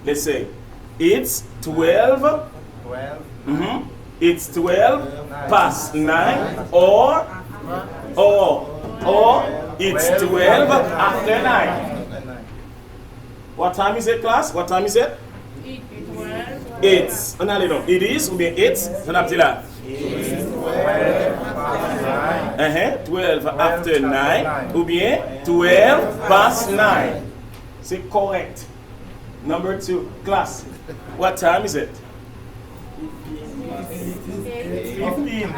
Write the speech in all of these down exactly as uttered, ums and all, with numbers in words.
Let's say, it's twelve. Mm-hmm. It's twelve past nine, or, or, or it's twelve after nine. What time is it, class? What time is it? It's. Ann ale non. It is oubyen it's. Sa n ap di la? Uh-huh. Twelve after nine oubyen twelve past nine. Se kòrèk. Number two, class. What time is it? Fifteen.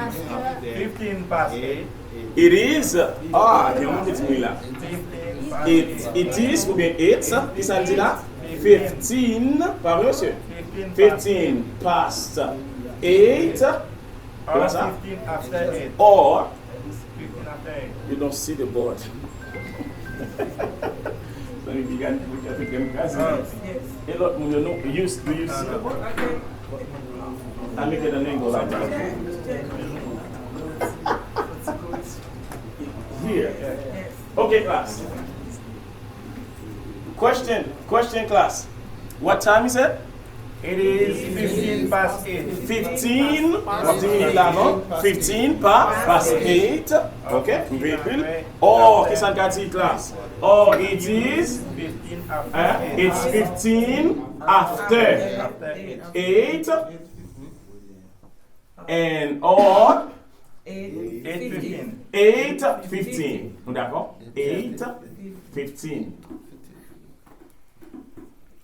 Fifteen past eight. It is. Ah, gen moun ki di wi la. It, it is oubyen it's. Ki sa l di la? Fifteen. Pa vre, mesye? Fifteen past eight. Kòman sa? Fifteen after eight. Or, you don't see the board. Sa vle di gade pou katriyèm kaz. E lòt moun yo, no, you, do you see the board? I make it an angle like that. Here. Okay, class. Question, question, class. What time is it? It is fifteen past eight. Fifteen, w ap di minit la, non? Fifteen pa, past eight. Ok, m veye pil. Or, ki sa n ka di, class? Or, it is, hein? It's fifteen after eight. And or, eight fifteen. Nou dakò? Eight fifteen.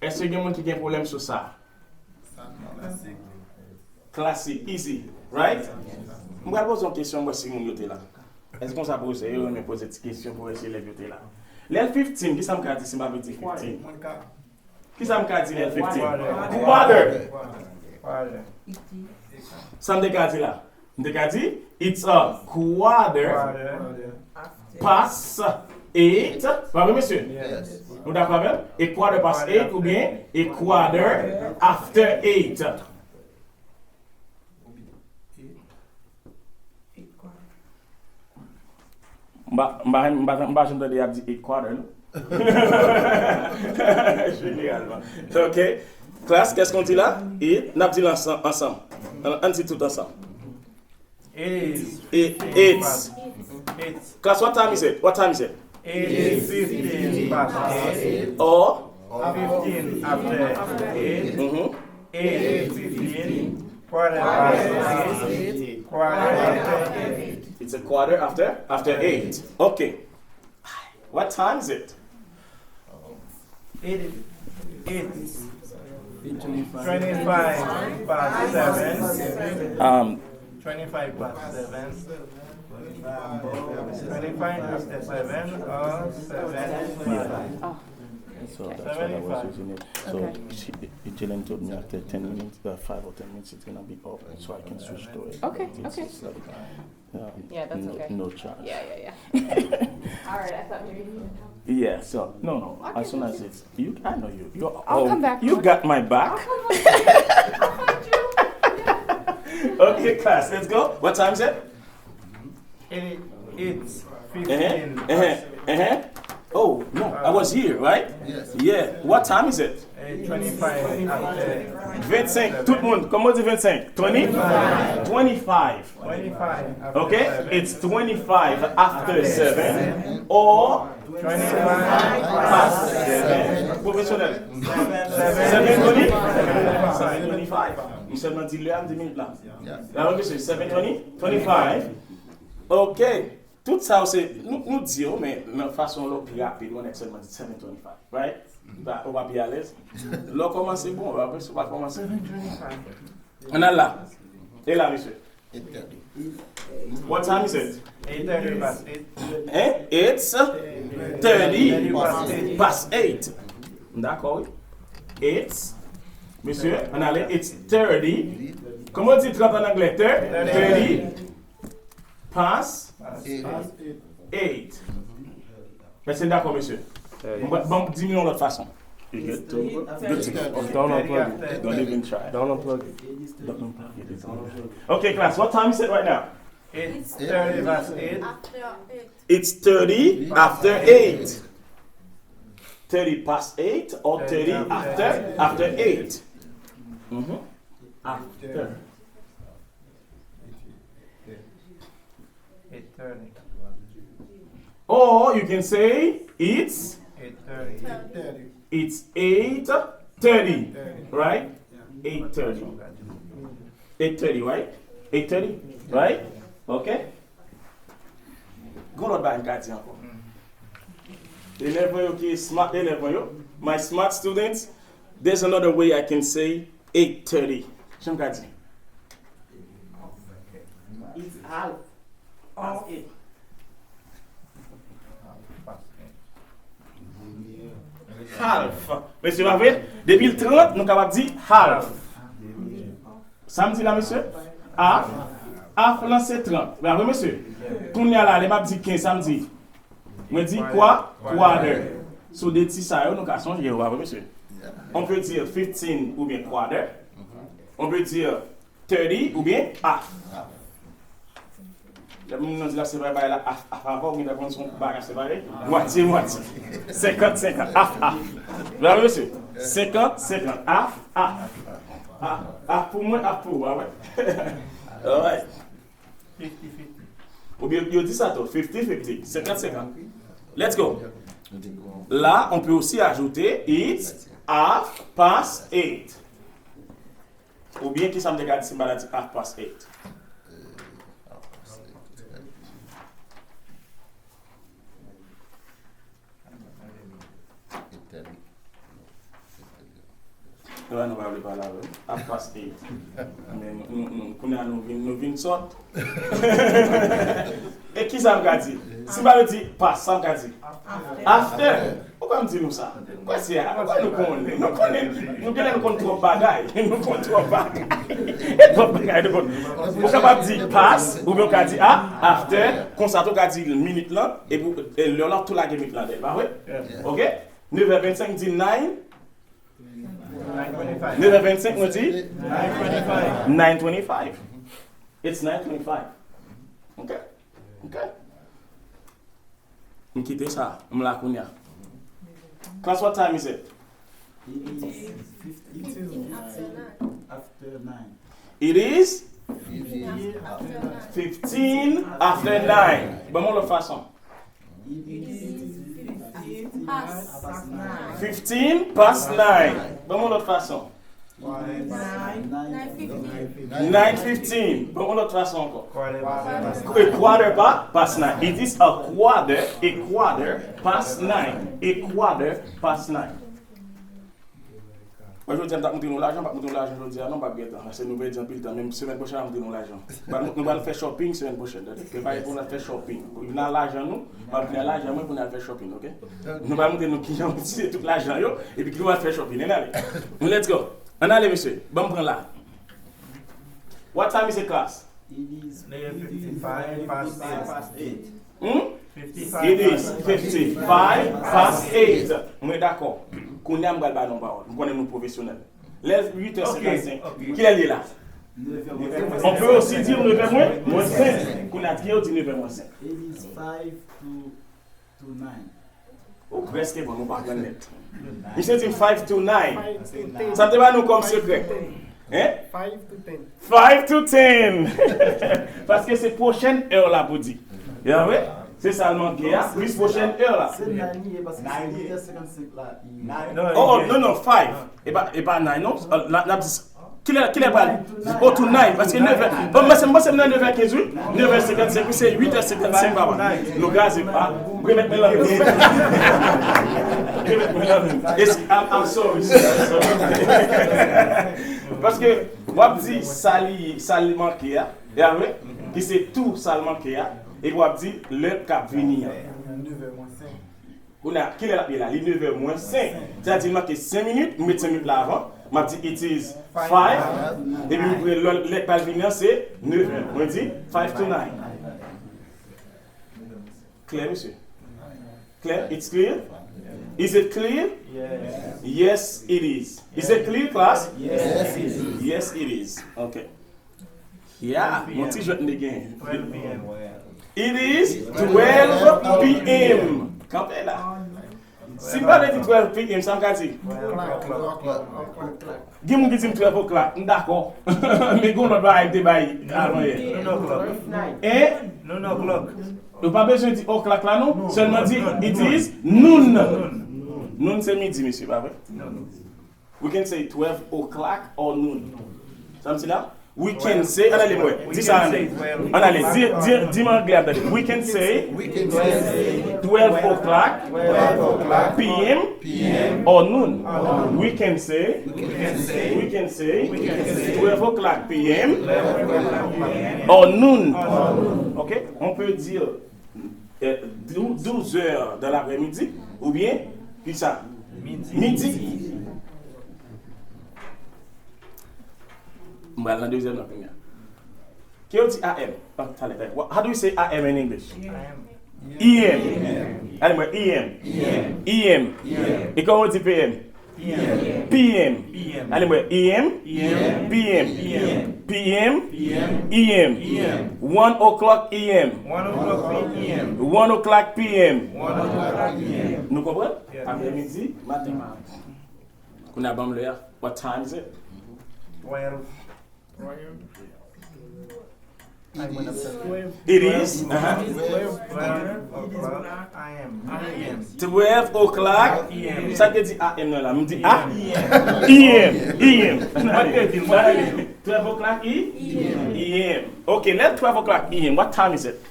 Èske gen moun ki gen pwoblèm sou sa? Klasik, easy, right? M pral poze yon kesyon, m wè si moun yo te la. Èske konsa pwofesè yo renmen poze ti kesyon pou wè si elèv yo te la? Lè l fifteen, ki sa m ka di si m pa vle di fifteen? Ki sa m ka di lè l fifteen? Quarter. Sa m te ka di la? M te ka di, it's a quarter past eight. Pa vre, mesye? Nou dakò avè m? A quarter past eight oubyen a quarter after eight. M pa, m pa, m pa, m pa janm tande y ap di eight quarter, non? Jeneralman. Ok. Class, kès kon di la? It, n ap di l ansanm, ansanm. Ann, ann di tout ansanm. It is. It, it's. It's. Class, what time is it? What time is it? It is fifteen past eight. Or? Fifteen after eight. Mm-hmm. Eight fifteen. Quarter past eight. Quarter after eight. It's a quarter after, after eight. Okay. What time is it? It, it's twenty-five past seven. Um, twenty-five past seven. Twenty-five after seven or seven. Yeah. So that's what I was using it. So she, Jalen told me after ten minutes, uh, five or ten minutes, it's gonna be open, so I can switch to it. Okay, okay. It's like, uh, yeah, that's no, okay. No charge. Yeah, yeah, yeah. All right, I thought maybe. Yeah, so no, no. As soon as it's you, I know you. You're, I'll come back. You got my back. I'll come back. I'll find you. Okay, class, let's go. What time is it? It, it's fifteen. Uh-huh, uh-huh, uh-huh. Oh, no, I was here, right? Yes. Yeah. What time is it? Eh, twenty-five after. Twenty-five. Tout moun, kòman w di twenty-five? Twenty? Twenty-five. Twenty-five after. Okay? Seven. It's twenty-five after seven or twenty-five past seven. Pwofesyonèl. Seven twenty? Seven twenty-five. M sèlman di lè a, m di minit la. Yes. La, ok, se seven twenty? Twenty-five. Ok. Tout sa yo se, nou, nou di yo, men nan fason lè w pi rapid, yon nèg sèlman di seven twenty-five, right? Ou pa, ou pa pi alèz. Lè w kòmanse bon, apre si w pa kòmanse. Ann al la. E la, mesye. Eight thirty. What time is it? Eight thirty past eight. Hein? It's thirty past eight. M dakò, wi. It's, mesye, ann ale. It's thirty. Kòman w di trant an anglè? Thir-, thirty. Pass. Eight. Èske n dakò, mesye? Bon, bon, di m yon lòt fason. You get two. Don't unplug it. Don't even try. Don't unplug it. Don't unplug it. It's on. Okay, class, what time is it right now? It's thirty past eight. It's thirty after eight. thirty past eight or thirty after, after eight. Mhm. After. Eight thirty. Or you can say it's eight thirty. It's eight thirty, right? Eight thirty. Eight thirty, right? Eight thirty, right? Okay. Gon lòt bagay m ka di ankò. Elèv mwen yo ki smart elèv mwen yo, my smart students, there's another way I can say eight thirty. Jan m ka di? It's half past eight. Half. Mesye, pa vre? Depi l trant, nou kapab di half. Sa m di la, mesye? Half. Half lan se trant. Pa vre, mesye? Kounye a la, lè m ap di kenz, sa m di? Mwen di kwa? Quarter. Sou de ti sa yo, nou ka sonje yo, pa vre, mesye? On peut dire fifteen oubyen quarter. On peut dire thirty oubyen half. Lè moun nan di la se pa bay la half, half, half, ou gen dwa konn se yon bagay separe. Mwatye, mwatye. Senkant, senkant, half, half. Bravo, mesye. Senkant, senkant, half, half. Half, half pou mwen, half pou ou, a wè. Alright. Oubyen yo di sa tou, fifty fifty, senkant senkant. Let's go. Là, on peut aussi ajouter it's half past eight. Oubyen, kisa m te ka di si m pa ta di half past eight? Yo, nou pa vle pale avè m. Half past eight. Men nou, nou, nou, kounye a nou vin, nou vin sòt. E kisa m ka di? Si m pa vle di past, sa m ka di? After. After. Ou pa m di nou sa. Kwè se a, kwè nou konnen. Nou konnen, nou genlè nou konn twòp bagay. Nou konn twòp bagay. E twòp bagay nou konn. Ou kapab di past, oubyen ou ka di a, after. Konsa tou ou ka di minit lan, epi e lè w la tou lage minit lan dèyè l, pa vre? Ok? Nèf è vennsenk, di nine. Nèf è vennsenk, nou di? Nine twenty-five. It's nine twenty-five. Ok? Ok? M kite sa, m la kounye a. Class, what time is it? It is fifteen after nine. It is fifteen after nine. Ban m yon lòt fason. It is fifteen past nine. Fifteen past nine. Ban m yon lòt fason. Nine fifteen. Ban m yon lòt fason ankò. A quarter pa, past nine. It is a quarter, a quarter past nine. A quarter past nine. Mwen jodi a m t ap montre nou lajan, m p ap montre nou lajan jodi a non, m p ap gen tan, paske nou pèdi anpil tan, men semèn pwochèn m ap montre nou lajan. Nou pral, nou pral fè shopping semèn pwochèn, tande? Prepare pou n al fè shopping. Pou vin al lajan nou, m ap vin al lajan mwen pou n al fè shopping, ok? Nou pral montre nou kijan nou itilize tout lajan yo, epi ki nou pral fè shopping. Ann ale. Let's go. Ann ale, mesye. Ban m pran la. What time is it, class? It is fifty-five past eight. Hmm? It is fifty-five past eight. Mwen dakò. Kounye a m pral ba nou pawòl. M konnen nou pwofesyonèl. Lè uit è senkannsenk. Kilè l ye la? On peut aussi dire nèf è mwens, mwens senk. Kounye a, kilè yo di nèf è mwens senk? It is five to Ou prèske bon, nou pa konn nèt. Misye di m five to nine. Sa m te ba nou kòm sekrè. Hein? Five to ten. Five to ten. Paske se pwochèn è la pou di. Ya vre? Se sa l manke a, plis pwochèn è la. Se nine li ye, paske se uit è senkannsenk la. Oh, non, non, five. E pa, e pa nine, non. N ap di Kilè, kilè pral? Oh, to nine, paske nèf è. Bon, mwen, se, mwen, se nan nèf è kenz, wi. Nèf è senkannsenk, wi, se uit è senkannsenk, papa. Nou kraze, pa. Remèt mwen lan. Remèt mwen lan. I'm, I'm sorry, sir. Paske, w ap di sa li, sa li manke a, e apre, ki se tou sa l manke a, epi w ap di lè k ap vini an. Kounye a, kilè l ap ye la? Li nèf è mwens senk. Sa di, m manke senk minit, m met senk minit la avan. M ap di, it is five. Epi m pre lè, lè k pral vini an, se nèf è. Mwen di, five to nine. Klè, mesye? Klè? It's clear? Is it clear? Yes. Yes, it is. Is it clear, class? Yes, it is. Yes, it is. Ok. Yeah, yon ti jwèt m te gen. Twelve p m. It is twelve p m. Kanpe la. Si m pa vle di twelve p m, sa m ka di? Gen moun ki di m twelve o'clock, m dakò. Men gen yon lòt bagay m te bay avan yè. Hein? Yo pa bezwen di o'clock la non. Sèlman di it is noon. Noon se midi, mesye, pa vre? We can say twelve o'clock or noon. Sa m di la? We can say, ann ale m wè. Di sa ann ale. Ann ale, di, di, di m anglè a, tande. We can say twelve o'clock p m or noon. We can say, we can say twelve o'clock p m or noon. Ok? On peut dire euh, dou- douze heures dans l'après-midi, oubyen, ki sa? Midi. M pral nan dezyèm nan kounye a. Ke yo di A M? Ah, talè, talè. Wha- How do we say A M in English? E M. Ale mwen, E M. E M. E kòman yo di P M? P M. Ale mwen, E M. P M. P M. E M. One o'clock E M. One o'clock P M. Nou konprann? Aprèmidi, maten. Kounye a ban m lè a. What time is it? It is. Uh-huh. Twelve o'clock. Sa ke di A M nan la? M di A? E M. E M. Twelve o'clock E? E M. Ok, lè twelve o'clock E M, what time is it?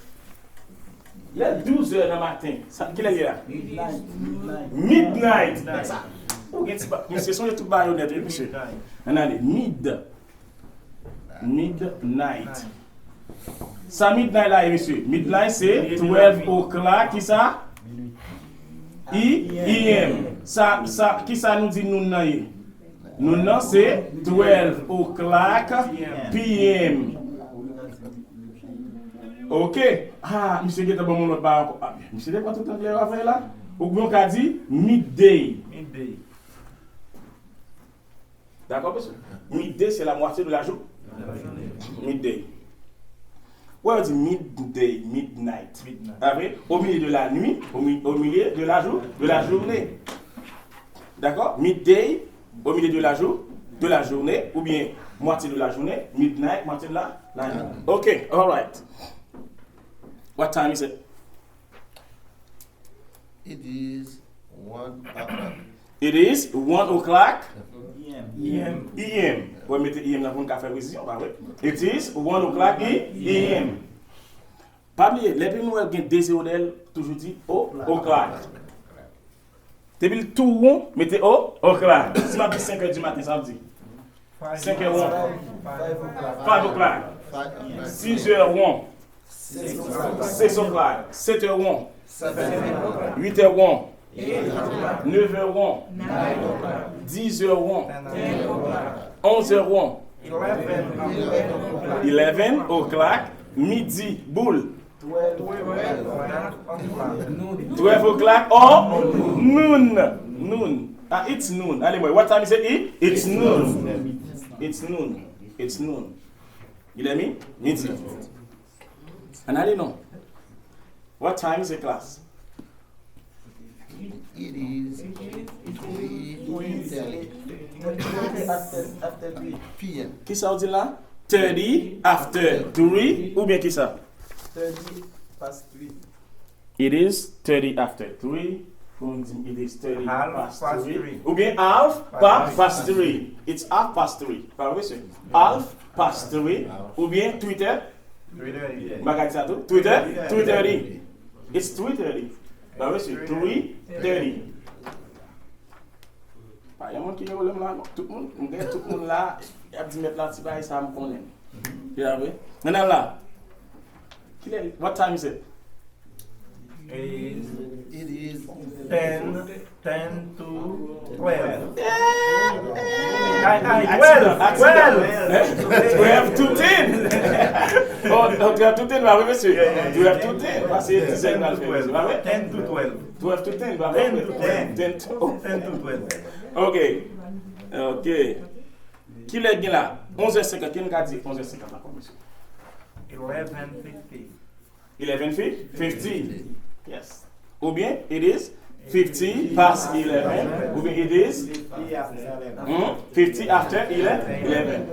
Lè douz è nan maten. Sa, kilè l ye la? Midnight. Sa, ou gen ti ba, mesye, sonje tout bagay yo nèt, wi, mesye. Ann ale. Mid. Midnight. Sa midnight la ye, mesye? Midnight se twelve o'clock, kisa? E, E M. Sa, sa, kisa nou di noon nan ye? Noon nan se twelve o'clock P M. Ok. Ah, misye gentan ban m yon lòt bagay ankò. Ah, misye te pran tout anglè yo avè la. Oubyen w ka di midday. Dakò, mesye? Midday, c'est la moitié de la jour. Midday. Wè, yo di midday, midnight. Midnight. Sa vre? Au milieu de la nuit, au mi- au milieu de la jour, de la journée. Dakò? Midday, au milieu de la jour, de la journée, oubyen moitié de la journée, midnight, moitié de la, la nuit. Ok, alright. What time is it? It is one o'clock. It is one o'clock E M. Wè, mete E M nan pou n ka fè presizyon, pa vre? It is one o'clock E M. Pa bliye, lè nou wè gen de zewo dèyè l, toujou di o, o'clock. Depi l tou won, mete o, o'clock. Si m ap di senk è di maten, sa vle di? Senk è won. Five o'clock. Sis è won. Six o'clock. Sèt è won. Uit è won. Nèf è won. Dis è won. Onz è won. Eleven o'clock. Midi. Boul. Twelve o'clock or noon. Noon. Ah, it's noon. Ale mwen. What time is it? It's noon. It's noon. It's noon. Kilè mi? Midi. Ann ale non. What time is it, class? It is three thirty p m. Kisa w di la? Thirty after three oubyen kisa? Thirty past three. It is thirty after three. Pou nou di it is thirty past three. Oubyen half pa past three. It's half past three. Pa vre, se half past three. Oubyen three thirty. M pa ka di sa tou. Three thirty? Three thirty. It's three thirty. Pa vre, se three thirty. Pa gen moun ki gen pwoblèm la, non. Tout moun, m gen tout moun la, y ap di mèt la ti bagay sa m konnen. Kilè vre? Ann al la. Kilè, what time is it? It is ten, ten to twelve. Ay, ay, twelve, twelve. Twelve to ten. Oh, oh, twelve to ten, pa vre, mesye? Twelve to ten, paske dizè n al fè, pa vre? Ten to twelve. Twelve to ten, pa vre? Ten to twelve. Ok. Ok. Kilè gen la? Onz è senkant. Ki n ka di onz è senkant ankò, mesye? Eleven fifty. Eleven fifty? Yes. Oubyen, it is fifty past eleven, oubyen it is, hmm? fifty after eleven.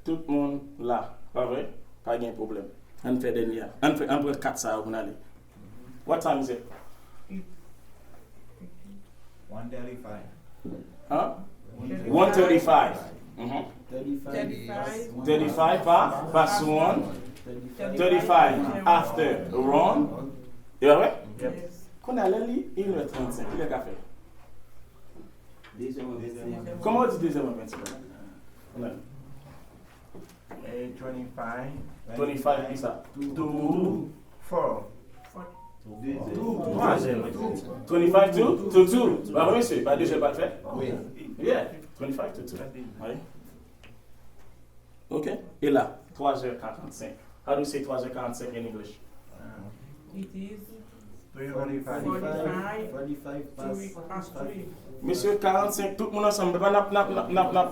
Tout moun la, pa vre? Pa gen pwoblèm. Ann fè dènye a. Ann fè, ann pran kat sa yo pou n ale. What time is it? One thirty-five. Huh? One thirty-five. Mhm. Thirty-five. Thirty-five pa, past one. Thirty-five after one. E pa vre? Kounye a, lè li inè trannsenk, kilè ka fè? Kòman w di dezè mwens vennsenk? Eh, twenty-five. Twenty-five kisa? Two. Four. Twenty-five to, to two. Bravo, mesye. Pa de jè pa fè? Wi. Yeah. Twenty-five to two. Wi. Ok. E la, twa zè karannsenk. How do you say twa zè karannsenk in English? It is three forty-five. Forty-five. Forty-five past three. Mesye, karannsenk, tout moun ansanm, pa nap, nap, nap.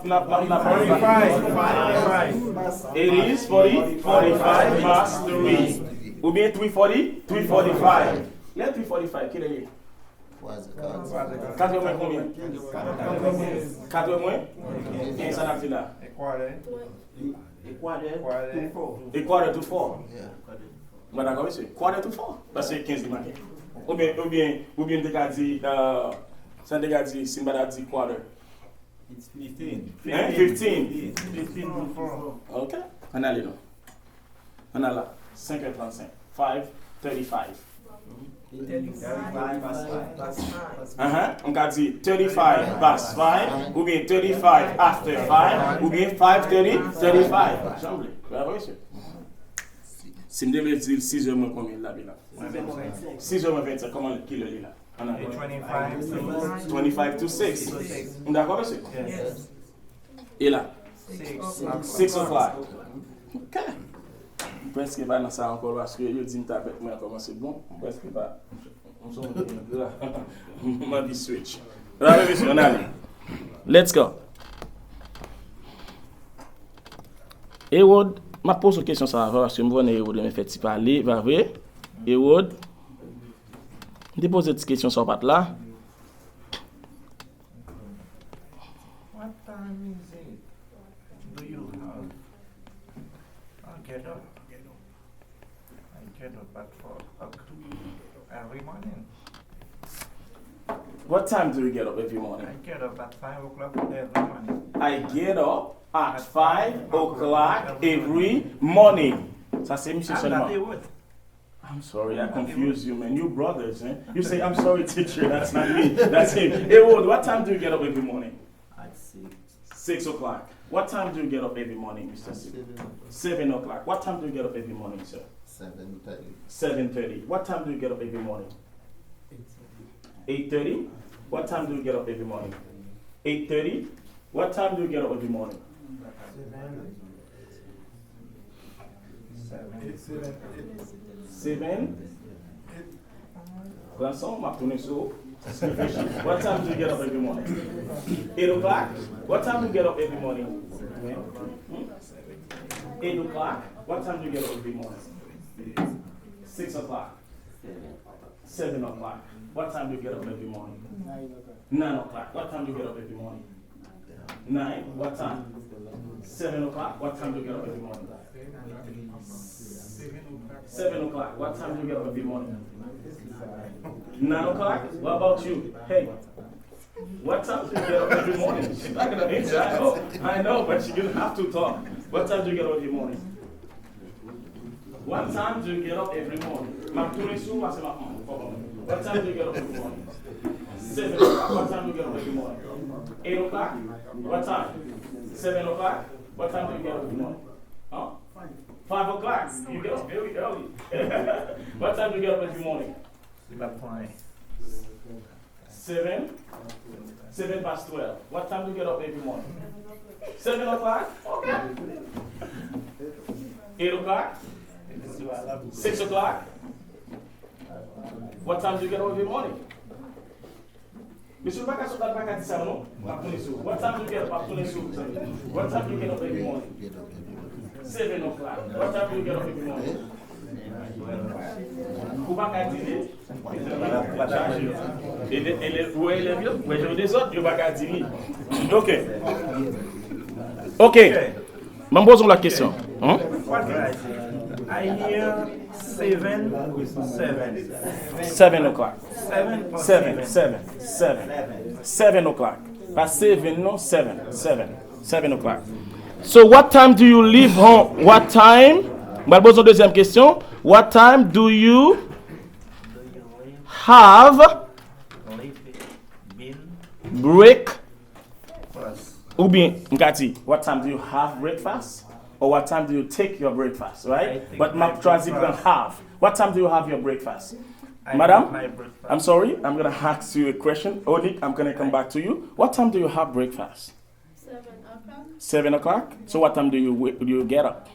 Forty-five. Forty-five. It is forty, forty-five past three. Oubyen three forty, three forty-five. Lè three forty-five, kilè ye? Katrè mwen konbyen? Katrè mwen? E sa n ap di la? A quarter. A quarter to four. A quarter to four. Mwen dakò, mesye. Quarter to four. Paske kenz li manke. Oubyen, oubyen, oubyen m te ka di, euh, sa m te ka di, si m pa ta di quarter. It's fifteen. Hein? Fifteen. Fifteen to four. Ok. Ann ale non. Ann al la. Senk è trannsenk. Five thirty-five. Thirty-five past five. Ahan, m ka di thirty-five past five, oubyen thirty-five after five, oubyen five thirty, thirty-five. Jan w vle. Bravo, mesye. Si m te vle di l sis è mwen konbyen l t ap ye la? Sis è mwen vennsenk, kòman, kilè li la? Ann ale. Twenty-five to six. Twenty-five to six. Nou dakò, mesye? Yes. E la? Six. Six o'clock. Ok. M prèske pa nan sa ankò paske yo di m ta bèt mwen an kòmanse bon. M prèske pa. M son moun ki gra. M anvi switch. Bravo, mesye, ann ale. Let's go. Ewod, m ap poze w kesyon sa avan paske m konnen Ewod renmen fè ti pale, pa vre? Ewod, m te poze ti kesyon sa w pa t la. What time is it? Do you have a get up? I get up at four o'clock every morning. What time do you get up every morning? I get up at five o'clock every morning. I get up at five o'clock every morning. Sa se misye sèlman. I'm sorry, I confuse you, man. You brothers, eh? You say, "I'm sorry, teacher, that's not me. That's him." Hey, what, what time do you get up every morning? At six. Six o'clock. What time do you get up every morning, Mister Seven o'clock. Seven o'clock. What time do you get up every morning, sir? Seven thirty. Seven thirty. What time do you get up every morning? Eight thirty. What time do you get up every morning? Eight thirty. What time do you get up every morning? Seven. Seven. Pran san w, m ap tounen sou ou. Reflechi. What time do you get up every morning? Eight o'clock? What time do you get up every morning? Hmm? Eight o'clock? What time do you get up every morning? Six o'clock. Seven o'clock. What time do you get up every morning? Nine o'clock. What time do you get up every morning? Nine. What time? Seven o'clock. What time do you get up every morning? Seven o'clock. What time do you get up every morning? Nine o'clock. What about you? Hey. What time do you get up every morning? She's not gonna answer. I know. I know, but you have to talk. What time do you get up every morning? What time do you get up every morning? M ap tounen sou ou, paske m ap, m ap, m ap. What time do you get up every morning? Seven o'clock. What time do you get up every morning? Eight o'clock. What time? Seven o'clock. What time do you get up every morning? Huh? Five o'clock. You get up very early. What time do you get up every morning? Seven? Seven past twelve. What time do you get up every morning? Seven o'clock? Okay. Eight o'clock? Six o'clock? What time do you get up every morning? Mesye, ou pa ka sot la, pa ka di sa, non? M ap tounen sou ou. What time do you get up? M ap tounen sou ou, zanmi. What time do you get up every morning? Seven o'clock. What time do you get up every morning? Ou pa ka di li. Elè- elè- ou wè elèv yo, ou wè jan yo dezòd, yo pa ka di li. Ok. Ok. Ban m poze yon lòt kesyon. Hein? I hear seven, seven. Seven o'clock. Seven, seven, seven, seven. Seven o'clock. Pa seven, non, seven, seven. Seven o'clock. So what time do you leave home? What time? Mwen poze yon dezyèm kesyon. What time do you have break? Oubyen, m ka di, what time do you have breakfast? Or what time do you take your breakfast, right? But m ap chwazi pran have. What time do you have your breakfast? Madam, I'm sorry, I'm gonna ask you a question. Onik, I'm gonna come back to you. What time do you have breakfast? Seven o'clock. Seven o'clock? So what time do you wa- do you get up?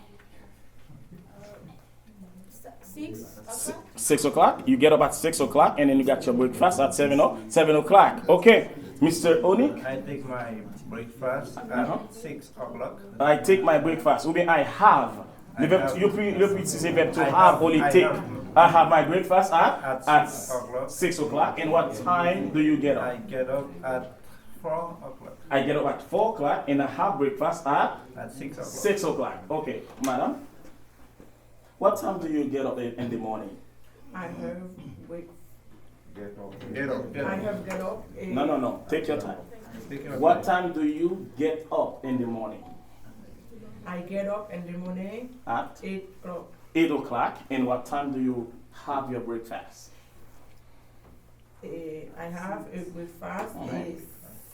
Six o'clock. Six o'clock? You get up at six o'clock and then you got your breakfast at seven o- seven o'clock. Okay. Mister Onik? I take my breakfast at six o'clock. I take my breakfast. Oubyen I have. Le vèb, yo pi- yo pi itilize vèb to have olye take. I have my breakfast at, at six o'clock. And what time do you get up? I get up at four o'clock. I get up at four o'clock and I have breakfast at six o'clock. Six o'clock. Okay, madam. What time do you get up in in the morning? I have wake. Get up. Get up. Get I up. have get up. No, no, no. Take your time. Take your What time. time do you get up in the morning? I get up in the morning. At eight o'clock. Eight o'clock. And what time do you have your breakfast? Eh, I have a breakfast. Mhm.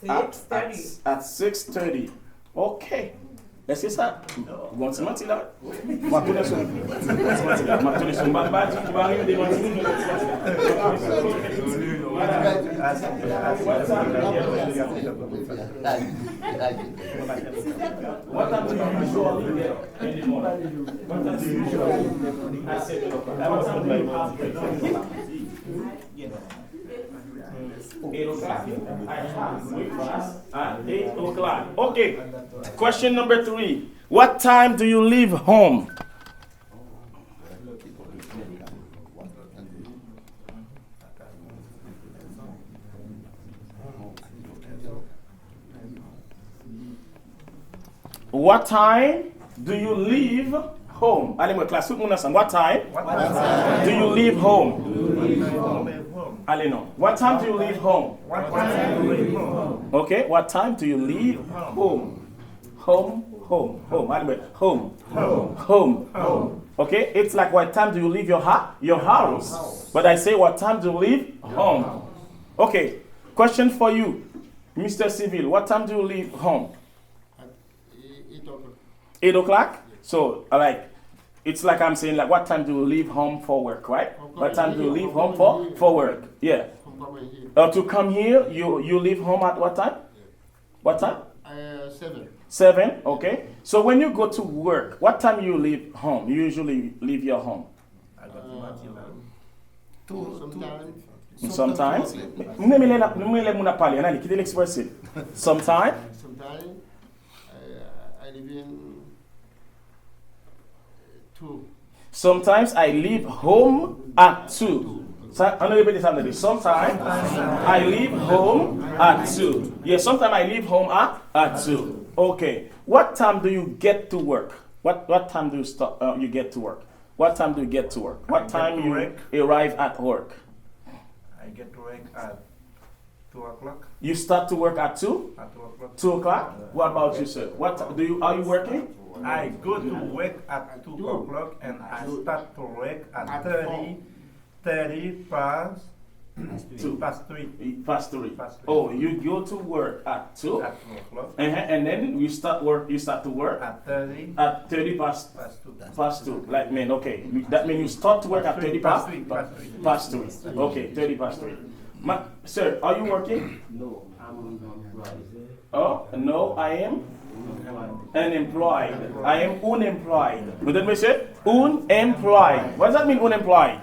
Eh, At, at, six thirty. At six thirty. Ok. Èske sa? Bon, ti manti la. M ap tounen sou. M ap tounen sou. M pa, m pa di ki pa rive de manti. What time do you usually get up in the morning? What time do you usually get up? What time do you have breakfast? Eight o'clock. I have breakfast at eight o'clock. Okay. Question number three. What time do you leave home? What time do you leave home? Ale mwen, klas, tout moun ansanm. What time do you leave home? Ale non. What time do you leave home? Ok, what time do you leave home? Home, home, home. Ale mwen, home. Home. Home. Ok, it's like what time do you leave your ha- your house? But I say what time do you leave home? Ok, question for you, Mister Civil, what time do you leave home? At eight o'clock. Eight o'clock? So, like, it's like I'm saying, like, what time do you leave home for work, right? What time do you leave home for for work? Yeah. Uh, to come here, you you leave home at what time? What time? Uh, seven. Seven, okay. So when you go to work, what time you leave home? You usually leave your home? I got to Martina. Two, two, sometimes. Sometimes. Mwen renmen lè n ap- mwen renmen lè moun ap pale. Ann ale, kite l eksprese. Sometimes. Sometimes, uh, I leave in two. Sometimes I leave home at two. Sa, ann repete sa m tande. Sometimes I leave home at two. Yeah, sometimes I leave home at, at two. Okay. What time do you get to work? What what time do you start? Uh, you get to work? What time do you get to work? What time you arrive at work? I get to work at two o'clock. You start to work at two? At two o'clock. Two o'clock? What about you, sir? What ti- do you are you working? I go to work at two o'clock and I start to work at thirty, thirty past two. Past three. Past three. Past three. Oh, you go to work at two. At two o'clock. Uh-huh. And then you start work. You start to work at thirty. At thirty past past two. Past two. Like, man, okay. That means you start to work at thirty past past three. Past three. Okay, thirty past three. Ma, sir, are you working? No, I'm unemployed. Oh, no, I am unemployed. I am unemployed. Vous êtes, monsieur? Unemployed. What does that mean, unemployed?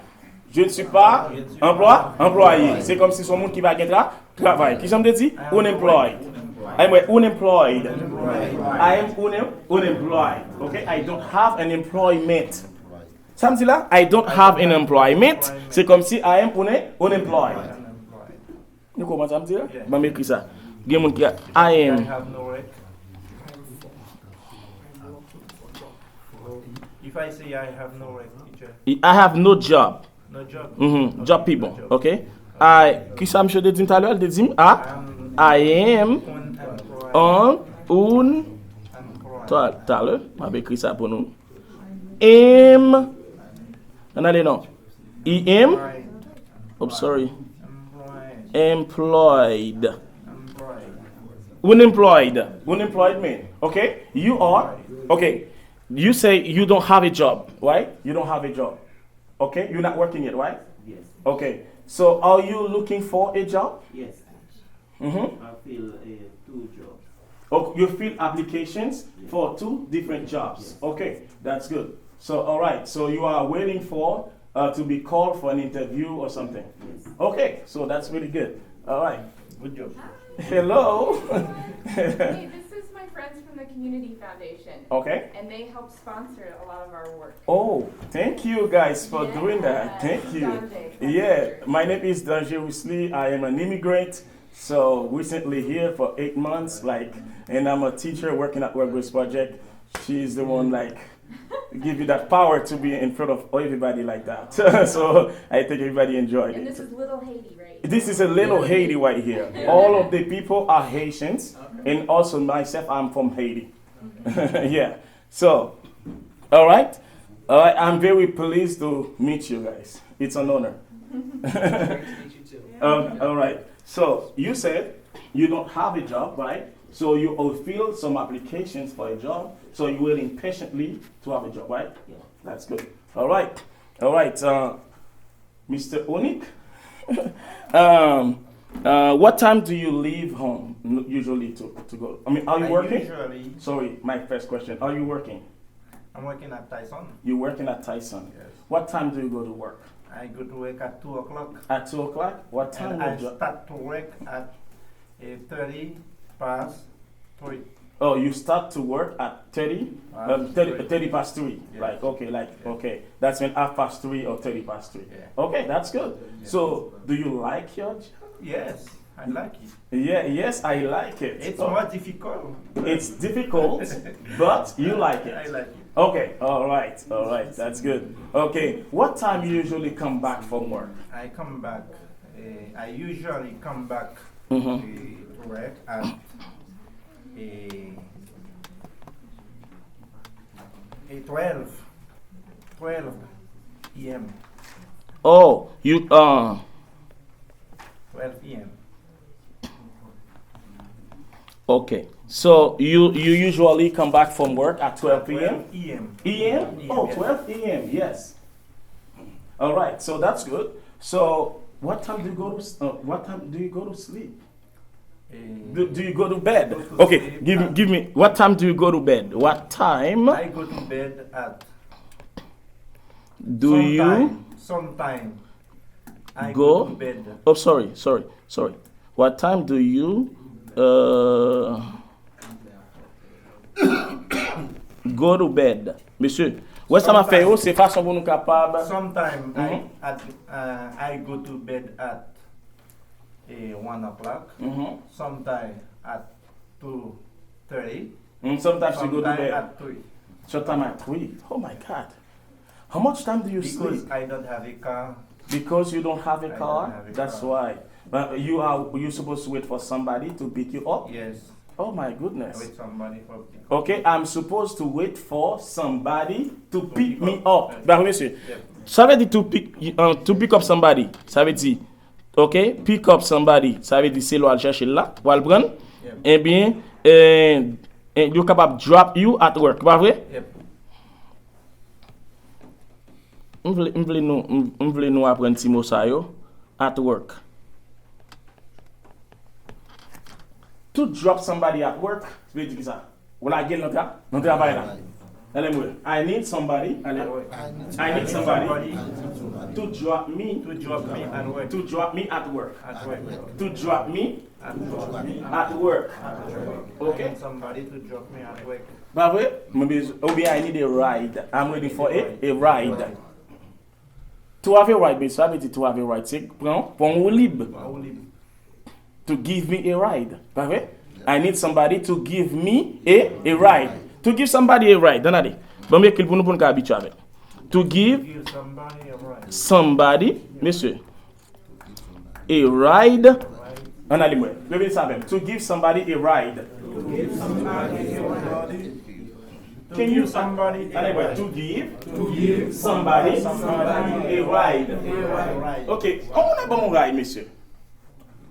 Je ne suis pas emploi, employé. Se kòmsi se yon moun ki pa gen tra, travay. Ki jan m te di? Unemployed. I am unemployed. I am unem, unemployed. Okay? I don't have an employment. Sa m di la, I don't have an employment, se kòmsi I am une, unemployed. Nou konprann sa m di la? Ban m ekri sa. Gen moun ki, I am. If I say I have no work, teacher. I have no job. No job. Mhm. Job people, okay? I, ki sa misye te di m talè? Li te di m, ah, I am Unemployed. on, un, Employed. ta- talè, m ap ekri sa pou nou. Am, ann ale non. I am, Employed. oh, sorry. Employed. Employed. Employed. Unemployed. Unemployed mean, okay? You are, okay. You say you don't have a job, right? You don't have a job. Okay? You're not working yet, right? Yes. Okay. So are you looking for a job? Yes. Mm-hmm. I fill uh, two jobs. Oh, you fill applications for two different jobs. Okay, that's good. So, all right. So you are waiting for uh, to be called for an interview or something. Yes. Okay, so that's really good. All right. Good job. Hello. Hey, this is my friends from the Community Foundation, Okay. And they help sponsor a lot of our work. Oh, thank you guys for doing that. Thank you. Danje. Yeah, my name is Danje Wesley. I am an immigrant. So recently here for eight months, like, and I'm a teacher working at World Grace Project. She is the one, like, give you that power to be in front of everybody like that. So I think everybody enjoyed And this it. Is Little Haiti, right? This is a little Haiti right here. All of the people are Haitians, and also myself, I'm from Haiti. Yeah. So, all right. All right. I'm very pleased to meet you guys. It's an honor. Um, all right. So you said you don't have a job, right? So you will fill some applications for a job. So you're waiting patiently to have a job, right? Yeah. That's good. All right. All right. Uh, Mister Onik, um, uh, what time do you leave home n- usually to, to go? I mean, are you I working? Usually, Sorry, my first question. Are you working? I'm working at Tyson. You're working at Tyson. Yes. What time do you go to work? I go to work at two o'clock. At two o'clock? What time And I you jo- start to work at uh, thirty past three. Oh, you start to work at thirty? Past Um, thirty, three. thirty past three. Yes. Like, okay, like, Yes. okay. That's when half past three or thirty past three. Yeah. Okay, that's good. Yeah. So, do you like your job? Yes, I like it. Yeah, yes, I like it. It's Oh, more difficult. it's difficult, but you like it. I like it. Okay, all right, all right, that's good. Okay, what time you usually come back from work? I come back. Uh, I usually come back Mm-hmm. uh, to work at uh, uh, twelve, twelve p.m. Oh, you, uh, twelve p.m. okay. So you you usually come back from work at twelve p.m. E.m. E.m. Oh, Yes. twelve a.m. Yes. All right, so that's good. So what time do you go to s- uh, what time do you go to sleep? Eh, Do, do you go to bed? Go to Okay, sleep give me at- give me what time do you go to bed? What time? I go to bed at Do you sometime. Sometime I go- go to bed. Oh, sorry, sorry, sorry. What time do you uh, go to bed? Mesye, wè sa m ap fè yo, se fason pou nou kapab. Sometime Mhm. I, at, uh, I go to bed at uh, one o'clock. Mhm. Sometime at two thirty. Mm, sometimes you go to Sometime bed. At three. Sometime at three. Oh my God. How much time do you Because sleep? I don't have a car. Because you don't have a I don't car? Have a That's car. Why. But you are you supposed to wait for somebody to pick you up? Yes. Oh my I goodness. Wait somebody for pick. Okay, I'm supposed to wait for somebody to pick me Up. up. Ba mesye. Yep. Sa vle di to pick uh, to pick up somebody. Sa vle di okay, pick up somebody. Sa vle di se lwa al chèche l la, w al pran l. Yep. Ebyen, eh, eh, yo kapab drop you at work, pa vre? Yep. M vle, m vle nou, m, m vle nou aprann ti mo sa yo. At work. To drop somebody at work, vle di ki sa? Ou lage l nan tra, nan travay la. Ale mwen. I need somebody. Ale. I need somebody to drop me. To drop me at work. To drop me at work. At work. To drop me At work. At work. At work. Okay. I need somebody to drop me at work. Pa vre? Mwen bezwen, oubyen I need a ride. I'm waiting for a, a ride. To have a ride, mesye, sa vle di to have a ride, se pran, pran yon woulib. To give me a ride. Pa vre? I need somebody to give me a, a ride. To give somebody a ride. Ann ale. Ban m ekri l pou nou, pou nou ka abitye avè l. To give somebody, mesye, a ride. Ann ale mwen. Repete sa avè m. To give somebody a ride. Can you, ann ale mwen. To give somebody a ride. Ok. Kòman w ap ban m yon ride, mesye?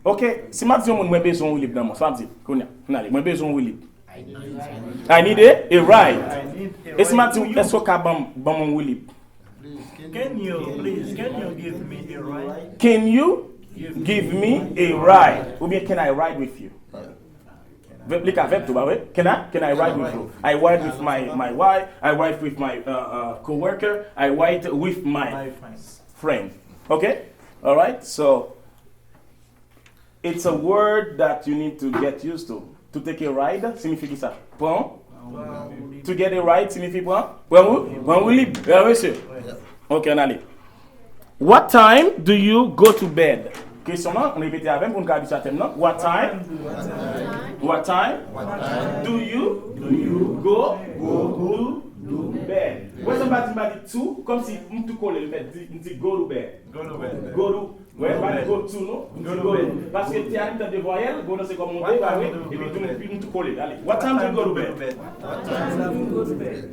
Ok, si m ap di yon moun mwen bezwen yon woulib nan men w, sa m ap di, kounye a, ann ale, mwen bezwen yon woulib. I need a, a ride. E si m ap di w, èske w ka ban m, ban m yon woulib? Can you, please, can you give me a ride? Can you give me a ride? Oubyen can I ride with you? Vèb, li ka vèb tou, pa vre? Can I, can I ride with you? I ride with my, my wife, I ride with my uh, uh, co-worker, I ride with my friend. Ok? Alright? So, it's a word that you need to get used to. To take a ride signifie ki sa? Pran. To get a ride signifie pran. Pran ou? Pran woulib. Byen, mesye. Ok, ann ale. What time do you go to bed? Kesyon nan, ann repete avè m pou n ka abitye a tèm nan. What time? What time do you go to bed? Wè sa m pa di, m pa di to, kòmsi m tou kole l, m fè di, m di go to bed. Go to bed. Go to Wè, pa di go to, non. Go to bed. Paske te a li tan de vwayèl, go nan se kòm yon de, pa vre? Epi tou, epi nou tou kole. Ale. What time do you go to bed?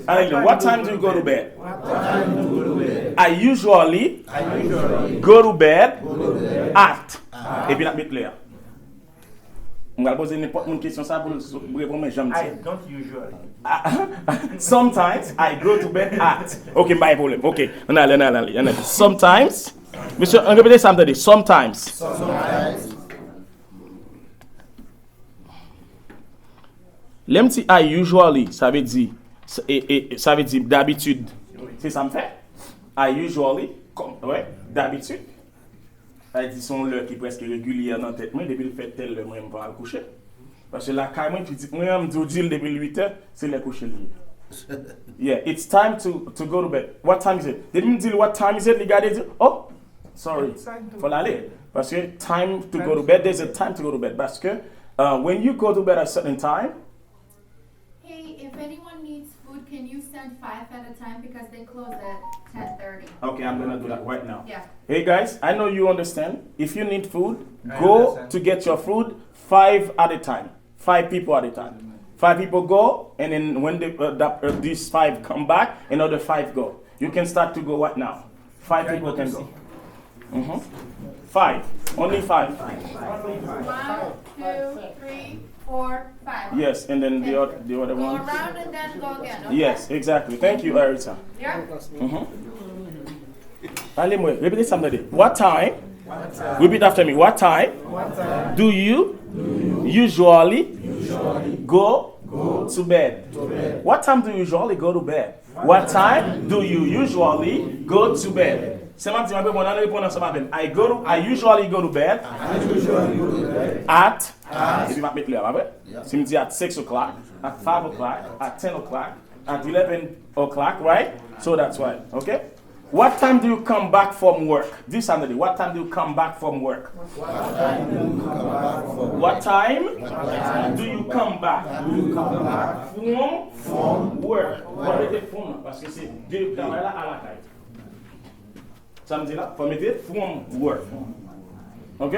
Ale, non. What time do you go to bed? I usually go to bed at. Epi n ap met lè a. M pral poze nenpòt moun kesyon sa pou l reponn mwen jan m di. I don't usually. Sometimes I go to bed at. Ok, m pa gen pwoblèm. Ok, ann ale, ann ale, ann ale. Sometimes. Mesye, ann repete sa m tande. Sometimes. Lè m di I usually, sa vle di, sa vle di dabitid. Se sa m fè. I usually, kòm, wè, dabitid. Sa vle di se yon lè ki prèske regilye nan tèt mwen, depi l fè tèl lè mwen, m pral kouche. Paske lakay mwen, pitit mwen an, m di w di l depi l uit è, se lè kouche l ye. Yeah, it's time to, to go to bed. What time is it? Depi m di l what time is it, li gade, di, oh, sorry, fò l ale. Paske time to go to bed, there's a time to go to bed. Paske uh, when you go to bed at a certain time, Hey, if anyone needs food, can you send five at a time because they close at ten thirty? Okay, I'm gonna do that right now. Yeah. Hey guys, I know you understand. If you need food, go to get your food five at a time. Five people at a time. Five people go, and then when the, uh, that, uh, these five come back, another five go. You can start to go right now. Five people can go. Mm-hmm. Five. Only five. One, two, three, four, five. Yes, and then the, oth- the other one. Go around and then go again, okay? Yes, exactly. Thank you, Arita. Yeah. Mm-hmm. Ale mwen, repete sa m tande. What time? Repeat after me. What time do you usually go to bed? What time do you usually go to bed? What time do you usually go to bed? Sèlman di m ap reponn, ann reponn ansanm avè m. I go to, I usually go to bed at, epi m ap met lè a, pa vre? Si m di at six o'clock, at five o'clock, at ten o'clock, at eleven o'clock, right? So that's why, okay? What time do you come back from work? Di sa m tande. What time do you come back from work? What time do you come back from work? W ap rete from nan, paske se de travay la a lakay. Sa m di la, fò mete from work. Ok?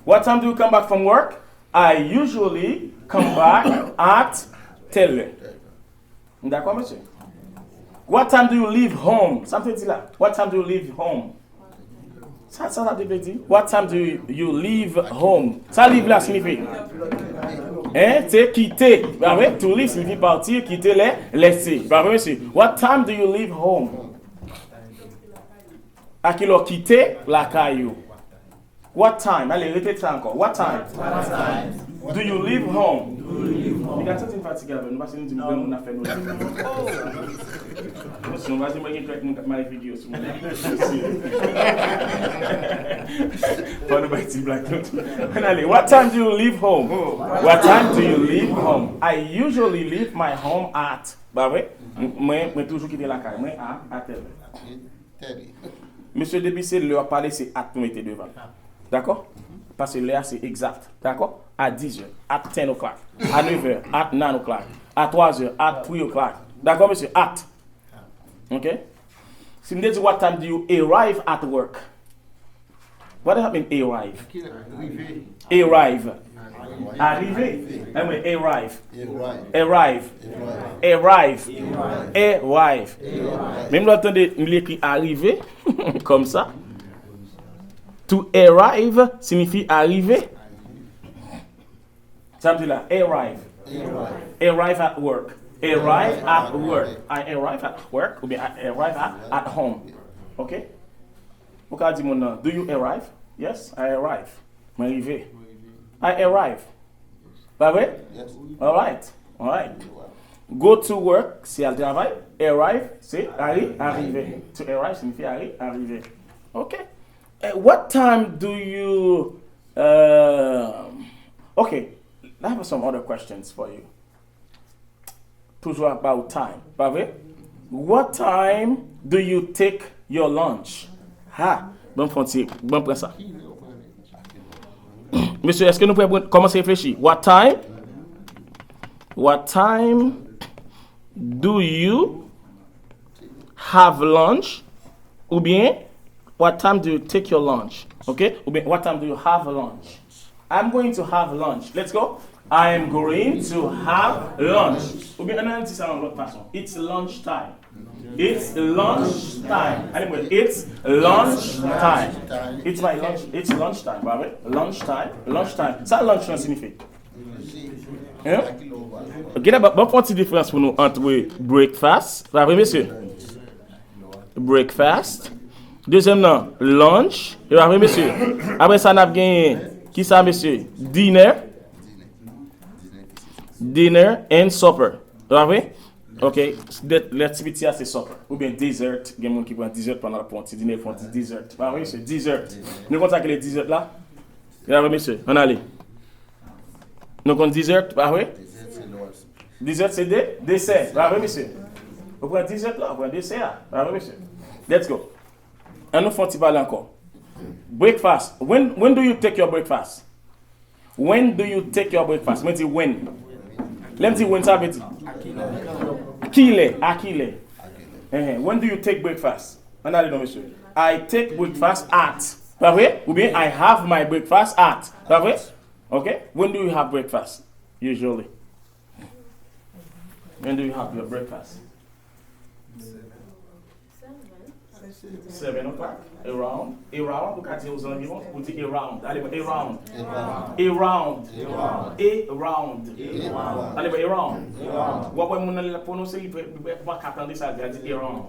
What time do you come back from work? I usually come back at telle heure. Dakò, mesye? What time do you leave home? Sa m te di la. What time do you leave home? Sa, sa, sa te vle di? What time do you, you leave home? Sa leave la siyifi? Hein? Se kite. Pa vre? To leave siyifi partir, quitter, lè, laisser. Pa vre, mesye? What time do you leave home? A kilè w kite lakay ou? What time? Ale, repete sa ankò. What time do you leave home? Piga santi m fatige avè nou, paske nou di m granmoun ap fè nou di. Attention, paske mwen gen kèk moun k ap mare figi yo sou mwen. Fò nou bay ti blag nou tou. Ann ale. What time do you leave home? What time do you leave home? I usually leave my home at. Pa vre? M- Mwen, mwen toujou kite lakay mwen a, a tèl lè. Tèl lè. Mesye, depi se lè w ap pale, se at nou mete devan l. Dakò? Paske lè a se egzat. Dakò? À dix heures, at ten o'clock, à neuf heures, at nine o'clock, à trois heures, at three o'clock. Dakò, mesye? At. Ok? Si m te di, "What time do you arrive at work?" What does that mean, arrive? Arrive. Arrive. Anyway, arrive. Arrive. Arrive. Arrive. Menm lè w tande m li ekri arive, kòmsa. To arrive siyifi arive. Sa m di la, arrive. Arrive at work. Arrive at work. I arrive at work, oubyen I arrive at, at home. Ok? Ou ka di moun nan, "Do you arrive?" "Yes, I arrive." Mwen rive. I arrive. Pa vre? Alright. Alright. Go to work, se al travay. Arrive, se ari, arive. To arrive siyifi ari, arive. Ok. Eh, what time do you, uh, okay, I have some other questions for you. Toujou about time, pa vre? What time do you take your lunch? Ha, ban m fè yon ti, ban m pran sa. Mesye, èske nou prè pou kòmanse reflechi? What time? What time do you have lunch? Oubyen, what time do you take your lunch? Ok? Oubyen, what time do you have lunch? I'm going to have lunch. Let's go. I am going to have lunch. Oubyen, ann al di sa yon lòt fason. It's lunch time. It's lunch time. Anyway, it's lunch time. It's my lunch. It's lunch time, pa vre? Lunch time. Lunch time. Sa lunch lan siyifi? Hein? Gade, ban, ban fè yon ti diferans pou nou ant breakfast, pa vre, mesye? Breakfast. Dezyèm nan, lunch. E pa vre, mesye? Apre sa, n ap genyen, ki sa, mesye? Dinner. Dinner and supper. E pa vre? Ok. Lè ti piti a, se supper. Oubyen dessert. Gen moun ki pran dessert pandan l ap pran ti dine, pran ti dessert. E pa vre, mesye? Dessert. Nou konn sa ki le dessert la? E pa vre, mesye? Ann ale. Nou konn dessert, pa vre? Dessert se de, desè, pa vre, mesye? Ou pran dessert la, ou pran desè a, pa vre, mesye? Let's go. Ann nou fè yon ti pale ankò. Breakfast. When, when do you take your breakfast? When do you take your breakfast? Mwen di when. Lè m di when, sa vle di kilè, a kilè? Ehe. When do you take breakfast? Ann ale non, mesye. I take breakfast at. Pa vre? Oubyen I have my breakfast at. Pa vre? Ok? When do you have breakfast? Usually. When do you have your breakfast? Seven o'clock? Around? Around? Ou ka di ozanviwon? Ou di around. Ale, around. Around. Around. Around. Ale, around. W ap wè moun nan lè l ap pwononse, li pa ka tande sa l di, li di around.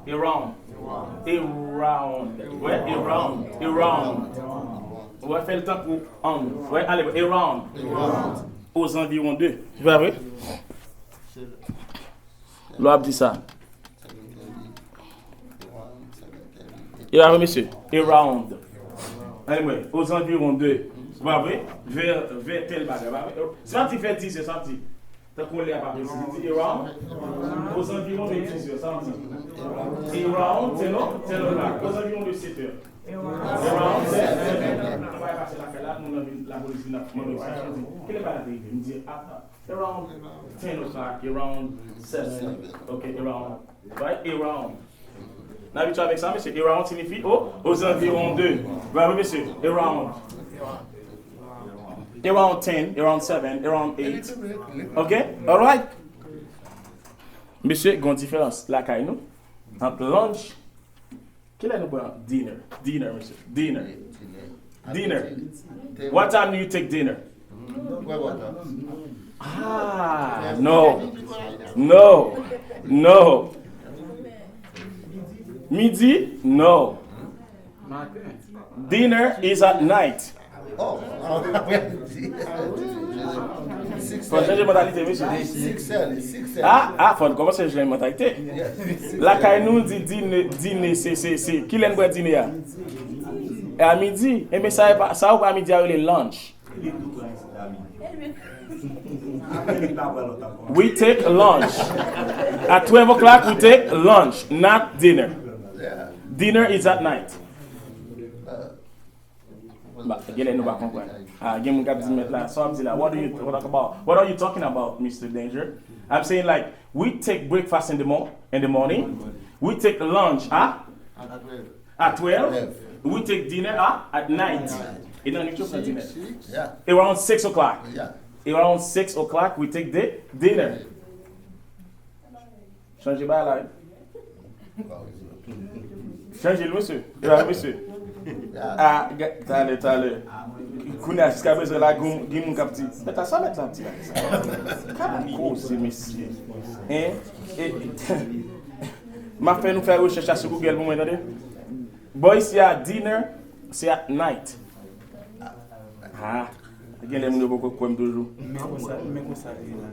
Around. Around. Wè, around. Around. Wè, fè l tankou on. Wè, ale, around. Ozanviwon de. Se pa vre? Lè w ap di sa. E pa vre, mesye? Around. Anyway, ozanviwon de. Se pa vre? Vè, vè tèl bagay, pa vre? Sa di vè dizè, sa di. Tankou lè a pa presize, li di around. Ozanviwon de dizè, sa di. Around, tèl, tèl bagay. Ozanviwon de sèt è. Around sèt è. Anba e pase lakay la, moun nan vin, lapolis vin ap mande sa, yo di, "Kilè bagay la te rive?" M di, "Ata." Around ten o'clock, around seven. Ok, around. Right? Around. N abitye avèk sa, mesye. Around siyifi o, ozanviwon de. Bravo, mesye. Around. Around ten, around seven, around eight. Ok? Alright? Mesye, gen yon diferans lakay nou ant lunch Kilè nou pran dinner? Dinner, mesye. Dinner. Dinner. What time do you take dinner? Ah, no. No. No. Midi? No. Dinner is at night. Fò n chanje mantalite, mesye. Ah, ah, fò n kòmanse chanje mantalite. Lakay nou di dine, dine, se, se, se. Kilè n pran dine a? E a midi. Enben, sa, sa ou pran midi a rele lunch. We take lunch. At twelve o'clock, we take lunch, not dinner. Dinner is at night. Ba, genlè nou pa konprann. Ah, gen moun k ap di, "Mèt la, sa w ap di la, what do you talk about? What are you talking about, Mister Danger?" I'm saying, like, we take breakfast in the mo-, in the morning. We take lunch at, at twelve. We take dinner at, at night. E nan nwit yo pran dinner. Around six o'clock. Around six o'clock, we take the dinner. Chanje bagay la, wi. Chanje l, mesye. Bravo, mesye. Ah, ga-, talè, talè. Kounye a, jiska prezan la, gen, gen moun k ap di, "Mèt la, sa mèt la ap di la, sa? Ka ban koze, mesye." Hein? E, m ap fè nou fè rechèch la sou Google pou mwen, tande. Bò isi a, dinner, se at night. Ah, genlè moun yo poko kwè m toujou. Men konsa, men konsa li ye la.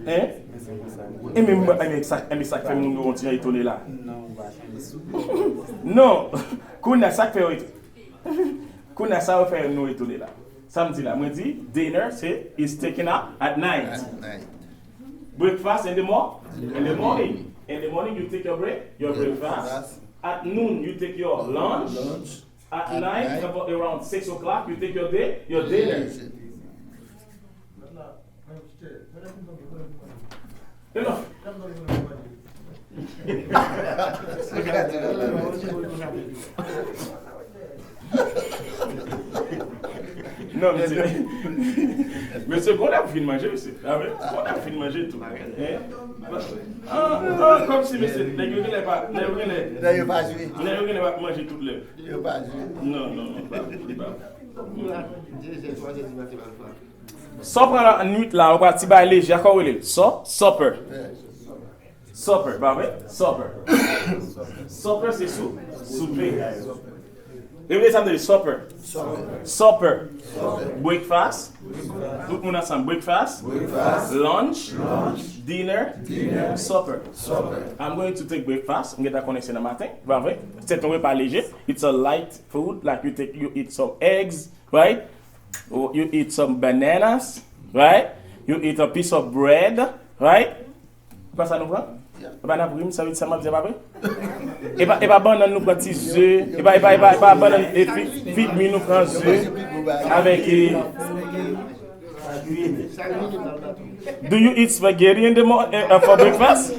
Hein? Men se konsa li ye. E men, e men sa, e men sa k fè moun yo yon ti jan etone la. Non, ou pa chanje sou. Non, kounye a sa k fè yo etone. Kounye a sa yo fè nou etone la. Sa m di la, mwen di, dinner, se, is taken out at night. At night. Breakfast in the mo-, in the morning. In the morning, you take your break, your breakfast. At noon, you take your lunch. At night, about around six o'clock, you take your day, your dinner. Enough. Non, mesye. Mesye, gon lè pou fin manje, mesye. Ah, men, gon lè pou fin manje tou. Hein? Ah, ah, kòmsi, mesye, nèg yo genlè pa, nèg yo genlè, nèg yo pa jwe. Nèg yo genlè pa manje tout lè. Yo pa jwe. Non, non, non, pa, pa. Sa w pran nan nwit la, ou pral ti bagay leje, a kò w rele l? Sa, supper. Supper, pa vre? Supper. Supper se sou, soupe. Repete sa m te di, supper. Supper. Breakfast. Tout moun ansanm. Breakfast. Lunch. Dinner. Supper. I'm going to take breakfast. M gentan konnen se nan maten, pa vre? Se yon repa leje. It's a light food, like you take, you eat some eggs, right? Or you eat some bananas, right? You eat a piece of bread, right? Pa sa nou pran? E pa nan pri m, sa vle di sa m ap di a pa vre? E pa, e pa bannann nou pran ti ze, e pa, e pa, e pa, e pa bannann, e fi-, fig mi nou pran ze, avèk, e, do you eat spaghetti in the mo-, eh, uh, for breakfast?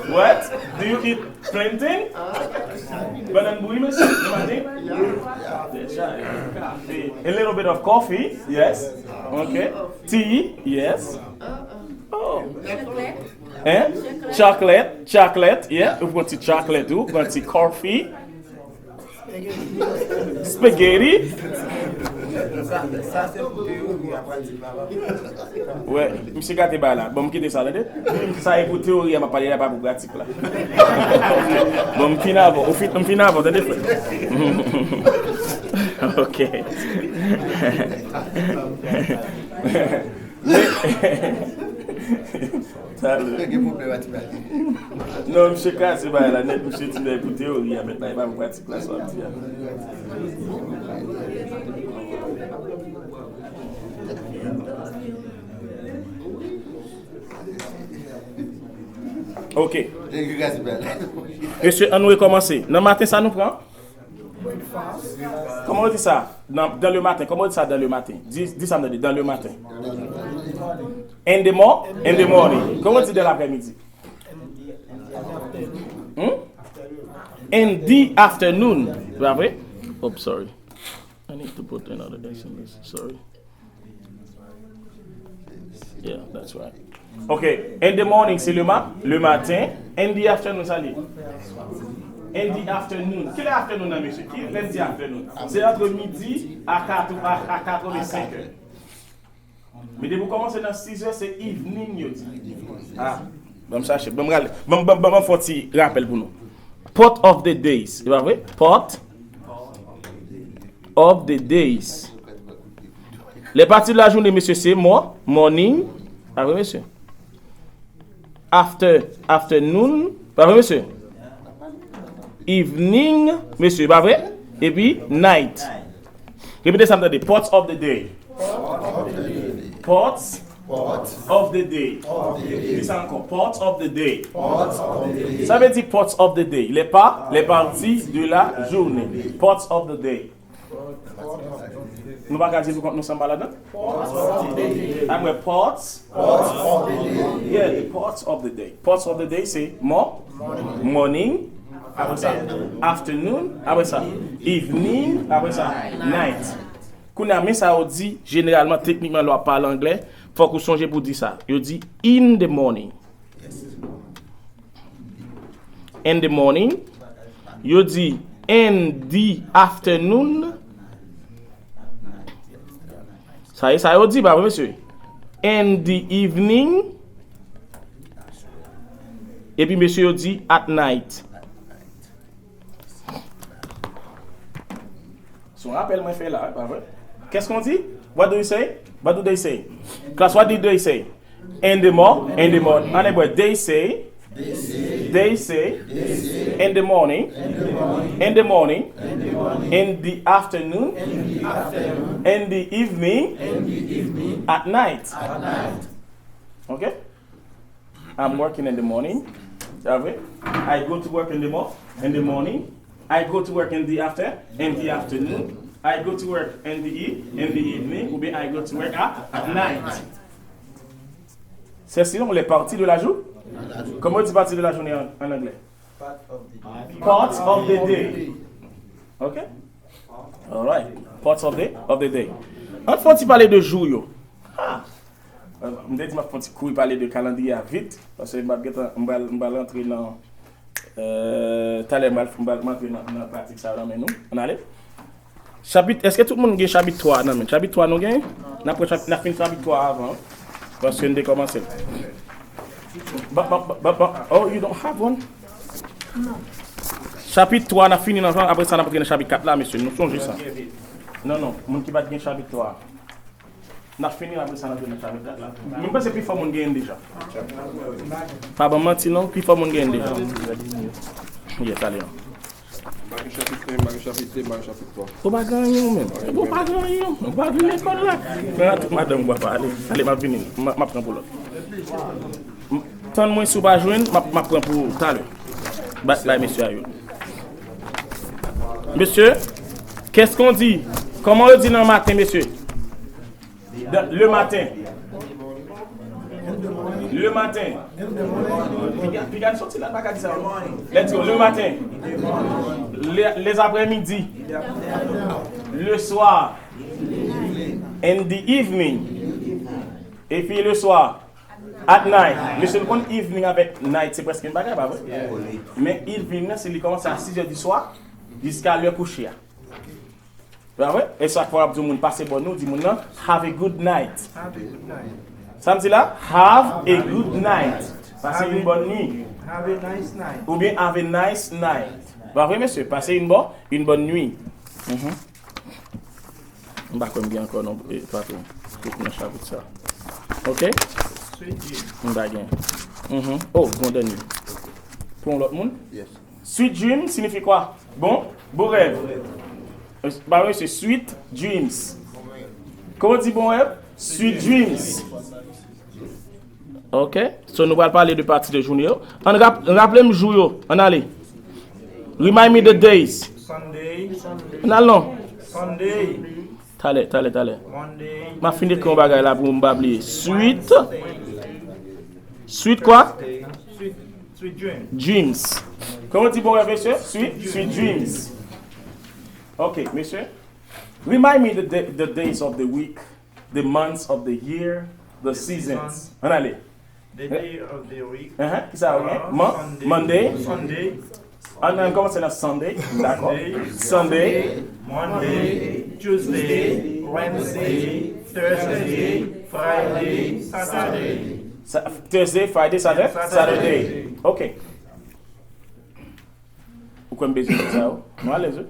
What? Do you eat plantain? Bannann bouri, mesye, le maten? A little bit of coffee, yes. Ok. Tea, yes. Oh. Hein? Chocolate, chocolate, yeah. Ou pran ti chocolate, ou pran ti coffee. Spaghetti? Wè, misye gate bagay la. Bon, m kite sa, tande? Sa e pou teyori a m ap pale la, pa pou pratik la. Bon, m fin avè w. Ou fin, m fin avè w, tande, frè? Ok. Talè. Gen pwoblèm ak ti bagay. Non, misye kraze bagay la nèt, misye di lè pou teyori a, mèt la, e pa pou pratik la, sa w ap di a. Ok. Mesye, ann nou rekòmanse. Nan maten sa nou pran? Kòman w di sa? Nan, dans le matin. Kòman w di sa dans le matin? Di, di sa m tande, dans le matin. In the mo-, in the morning. Kòman w di dans l'après-midi? Hmm? In the afternoon. Se pa vre? Oh, sorry. I need to put another decimal. Sorry. Yeah, that's right. Ok, in the morning, se le ma-, le matin. In the afternoon, sa li? In the afternoon. Kilè afternoon nan, mesye? Kilè di afternoon? Se antre midi a kat, a, a kat è e senk è. Men depi w kòmanse nan sis è, se evening yo di. Ah, ban m chache. Ban m rale. Ban m, ban m, ban m fè yon ti rapèl pou nou. Part of the days. Se pa vre? Part of the days. Les parties de la journée, mesye, se mo-, morning. Pa vre, mesye? After, afternoon. Pa vre, mesye? Evening, mesye, pa vre? Epi night. Repete sa m tande. Parts of the day. Parts Part of the day. Di sa ankò. Parts of the day. Parts of the day. Sa vle di parts of the day. Les pa-, les parties de la journée. Parts of the day. Nou pa ka di pou kont nou san pa ladan? Amwe, parts. Yeah, the parts of the day. Parts of the day se mo-, morning, apre sa afternoon, apre sa evening, apre sa night. Kounye a, men sa yo di, jeneralman, teknikman, lè w ap pale anglè, fòk ou sonje pou di sa. Yo di in the morning. In the morning. Yo di in the afternoon. Sa e sa yo di, pa vre, mesye? In the evening. Epi mesye yo di at night. Se yon rapèl mwen fè la, pa vre? Qu'est-ce qu'on dit? What do you say? What do they say? Class, what did they say? In the mo-, in the morning. An ebre, they say, they say, in the morning, in the morning, in the afternoon, in the evening, at night. Ok? I'm working in the morning. Sa vre? I go to work in the mo-, in the morning. I go to work in the after-, in the afternoon. I go to work in the e-, in the evening. Oubyen I go to work at, at night. Ceci sont les parties de la journée. Kòman yo di partie de la journée an, an anglè? Parts of the day. Ok? Alright. Parts of the, of the day. Ann fè yon ti pale de jou yo. Ha! M te di m ap fè yon ti kouri pale de kalandriye a vit, paske m ap gentan, m pral, m pral rantre nan, euh, talè m pral, m pral rantre nan, nan pratik sa yo nan men nou. Ann ale. Chapit, èske tout moun gen chapit twa nan men? Chapit twa nou gen? N ap pran chapit, n ap fin chapit twa avan, paske n te kòmanse l. But, but, but, but, but, oh, you don't have one? Chapit twa, n ap fini nan, apre sa, n ap antre nan chapit kat la, mesye. Nou sonje sa. Non, non, moun ki pa t gen chapit twa. N ap fini apre sa, n ap jwenn nan chapit kat la. Mwen panse pifò moun genyen l deja. Pa ban m manti non, pifò moun genyen l deja. Yes, ale non. M pa gen chapit en, m pa gen chapit de, m pa gen chapit twa. Ou pa gen anyen ou menm. Ou pa gen anyen. Ou pa vin lekòl la. Pran tout madanm ou papa, ale. Ale, m ap vini. M, m ap pran pou lòt. M, tann mwen si w pa jwenn, m ap, m ap pran pou talè. Bay, bay mesye a yo. Mesye, qu'est-ce qu'on dit? Kòman yo di nan maten, mesye? Dans le matin. Le matin. Piga, piga n soti la, pa ka di sa. Let's go. Le matin. Les, les après-midi. Le soir. In the evening. Epi le soir. At night. Mesye, nou konn evening avèk night, se prèske menm bagay, pa vre? Men evening nan, se li kòmanse a sizè di swa jiska lè kouche a. Pa vre? E chak fwa w ap di yon moun pase bòn nwi, w di moun nan, "Have a good night." Have a good night. Sa m di la? Have a good night. Pase yon bòn nwi. Have a nice night. Oubyen have a nice night. Pa vre, mesye? Pase yon bòn, yon bòn nwi. Mhm. M pa kwè m gen ankò non, e, patwon. Tout nan chapit sa. Ok? Sweet dream. M pa gen. Mhm. Oh, bon dènye. Pou yon lòt moun? Yes. Sweet dream siyifi kwa? Bon, bon rèv. Ba wi, se sweet dreams. Kòman w di bon rèv? Sweet dreams. Ok. So, nou pral pale de pati de jounen yo. Ann rap-, raple m jou yo. Ann ale. Remind me the days. Sunday. Ann al non. Sunday. Talè, talè, talè. Monday. M ap fin ekri yon bagay la pou m pa bliye. Sweet. Sweet kwa? Sweet, sweet dream. Dreams. Kòman w di bon rèv, mesye? Sweet, sweet dreams. Ok, mesye. Remind me the, day, the days of the week, the months of the year, the seasons. Ann ale. The day of the week. Uh-huh. Kisa ou gen? Uh, Mon-, Monday. Sunday. Sunday. Ann, ann kòmanse nan Sunday. Dakò. Sunday. Sunday. Monday. Tuesday. Wednesday. Thursday. Friday. Saturday. Sa-, Thursday, Friday, Saturday? Saturday. Saturday. Ok. Ou kwè m bezwen di sa yo? Nou alèz, wi.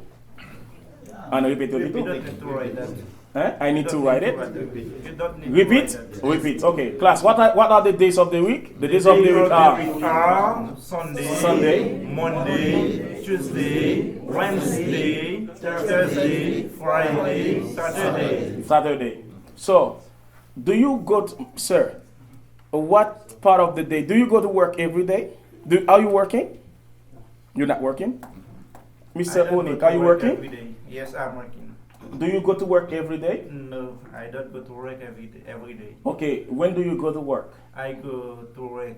Ann repete l pito. Hein? I need to write it. Repeat? Repeat. Okay. Class, what are, what are the days of the week? The days of the week are Sunday, Sunday, Monday, Tuesday, Wednesday, Thursday, Friday, Saturday. Saturday. So, Do you go to, sir, what part of the day? Do you go to work every day? Do, are you working? You're not working? I mister don't go Onik, to are you work working? Every day. Yes, I'm working. Do you go to work every day? No, I don't go to work every day, every day. Okay, when do you go to work? I go to work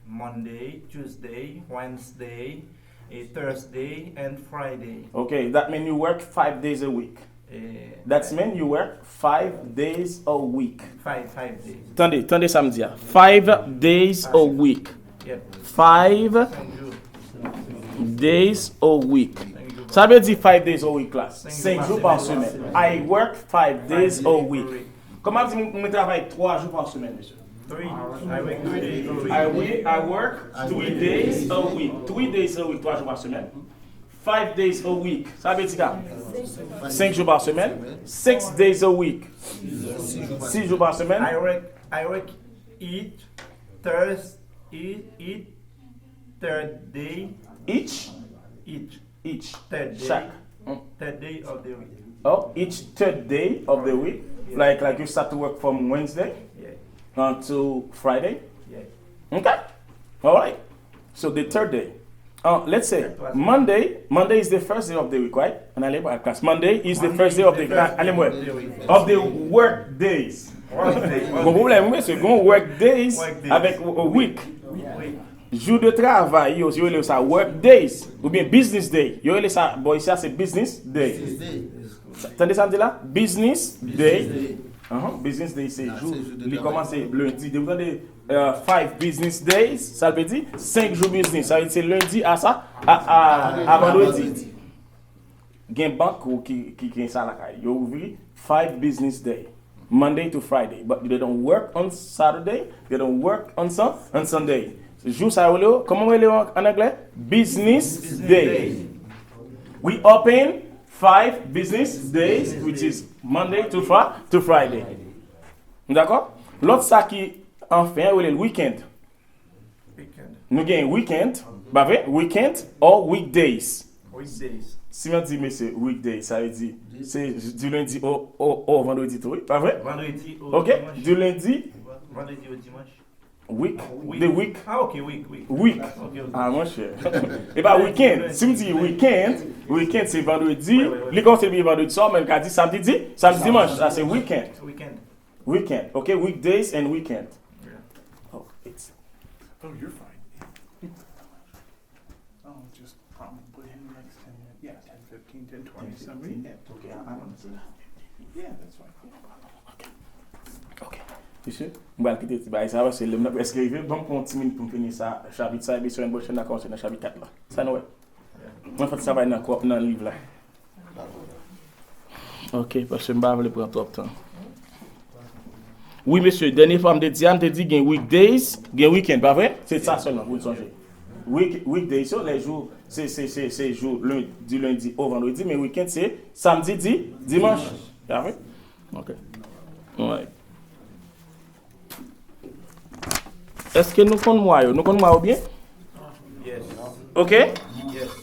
Monday, Tuesday, Wednesday, eh, Thursday, and Friday. Okay, that means you work five days a week. Eh, That means you work five days a week. Five, five days. Tande, tande sa m di a. Five days a week. Yep. Five Senk jou. Days a week. Senk jou. Sa vle di five days a week la. Senk jou pa semèn. I work five days a week. Kòman di mwen travay twa jou pa semèn, mesye? Three. I work three days a week. I, we, I work three days a week. Three days a week, twa jou pa semèn. Five days a week. Sa vle di ka? Senk jou pa semèn. Six days a week. Sis jou pa semèn. I work, I work each Thursday, each third day, Each? Each. Each. Third day. Chak. Mm. Third day of the week. Oh, each third day of the week? Yeah. Like, like you start to work from Wednesday Yeah. until Friday? Yeah. Okay. All right. So the third day. Uh, let's say Monday, Monday is the first day of the week, right? An ale bò a klas. Monday is the first day of the week. An ale mwen. Of the work days. Gon pwoblèm, wi, mesye. Gon work days avèk w- w- week. Jou de travay yo, yo rele sa work days oubyen business day. Yo rele sa, bò isi a se business day. Tande sa m di la? Business day. Anhan, business day se jou, li kòmanse lendi. Depi w tande, euh, five business days, sa l vle di senk jou business. Sa vle di se lendi a sa, a, a, a vandredi. Gen bank ou ki, ki gen sa lakay. Yo ouvri five business day. Monday to Friday. But they don't work on Saturday. They don't work on Sun-, on Sunday. Jou sa yo rele yo, kòman yo rele yo an, an anglè? Business day. We open five business days, which is Monday to Fri-, to Friday. Nou dakò? Lòt sa ki anfen an, yo rele l weekend. Weekend. Nou gen weekend, pa vre? Weekend or weekdays. Weekdays. Si mwen di, mesye, weekday, sa vle di se di lendi o, o, o vandredi tou, wi, pa vre? Vandredi o Ok, dimanch. Di lendi. Vandredi o dimanch. Week, Ah, week. The week. Ah, ok, week, week. Week. Ok, ok. Ah, monchè. E pa weekend. Si m di weekend, weekend se vandredi. Wi, wi, wi. Li kòmanse depi vandredi swa, men l ka di samdi, di, samdi, dimanch. Sa se weekend. Weekend. Weekend. Ok, weekdays and weekend. Yeah. Oh, it's Oh, you're fine. Oh, just, um, put him next to him. Yeah, ten fifteen, ten twenty, somebody. Yeah, okay, I, I don't see. Yeah, that's fine. Ok. Mesye, m pral kite ti bagay sa paske lè m nan prèske rive. Ban m pran yon ti minit pou m fini sa, chapit sa, epi semèn pwochèn n a kòmanse nan chapit kat la. Sa nou wè? Mwen fè travay nan kò-, nan liv la. Ok, paske m pa vle pran twòp tan. Wi, mesye, dènye fwa m te di a, m te di gen weekdays, gen weekend, pa vre? Se sa sèlman pou n sonje. Week, weekdays yo, lè jou, se, se, se, se jou len-, di lendi o vandredi, men weekend se samdi, di, dimanch. Pa vre? Ok. Alright. Èske nou konn mwa yo? Nou konn mwa yo byen? Yes. Ok? Yes.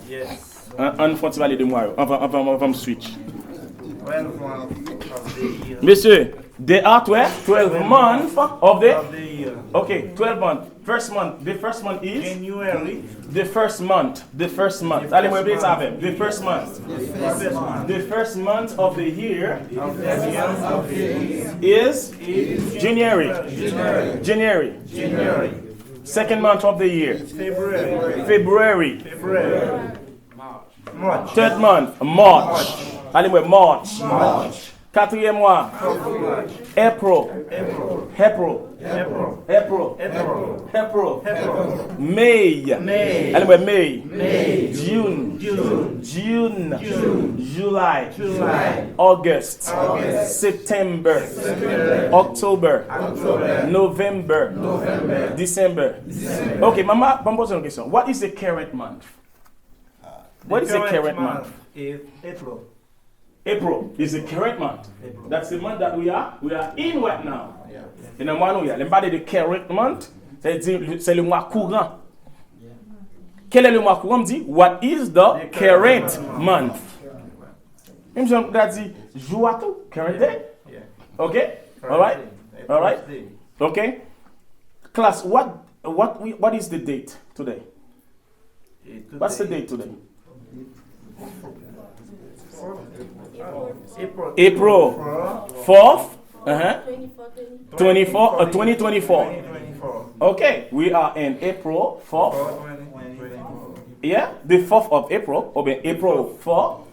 Yes. An, ann fè yon ti pale de mwa yo. Anvan, anvan, anvan m switch. Twelve months of the year. Mesye, there are twelve, twelve months of the Of the year. Ok, twelve months. First month, the first month is January. The first month, the first month. Ale, mwen repete sa avè m. The first month. The first month. The first month of the year is January. January. January. Second month of the year. February. February. February. March. Third month, March. Ale, mwen, March. March. Katriyèm mwa. April. April. April. April. May. May. Ale mwen, May. May. June. June. June. June. July. July. August. August. September. September. October. October. November. November. December. December. Ok, mama, ban m poze yon kesyon. What is the current month? What is the current month? Is April. April is the current month. April. That's the month that we are, we are in right now. Yeah. E nan mwa nou ye a. Lè m pale de current month, se di, se le mois courant. Quel est le mois courant? M di, what is the current month? Menm jan m ta di, jou a tou, current day. Yeah. Okay? Alright? Alright? Okay? Class, what what we, what is the date today? What's the date today? April fourth, uh-huh. twenty-four, uh, twenty twenty-four. Okay, we are in April fourth. Yeah, the fourth of April, oubyen April four,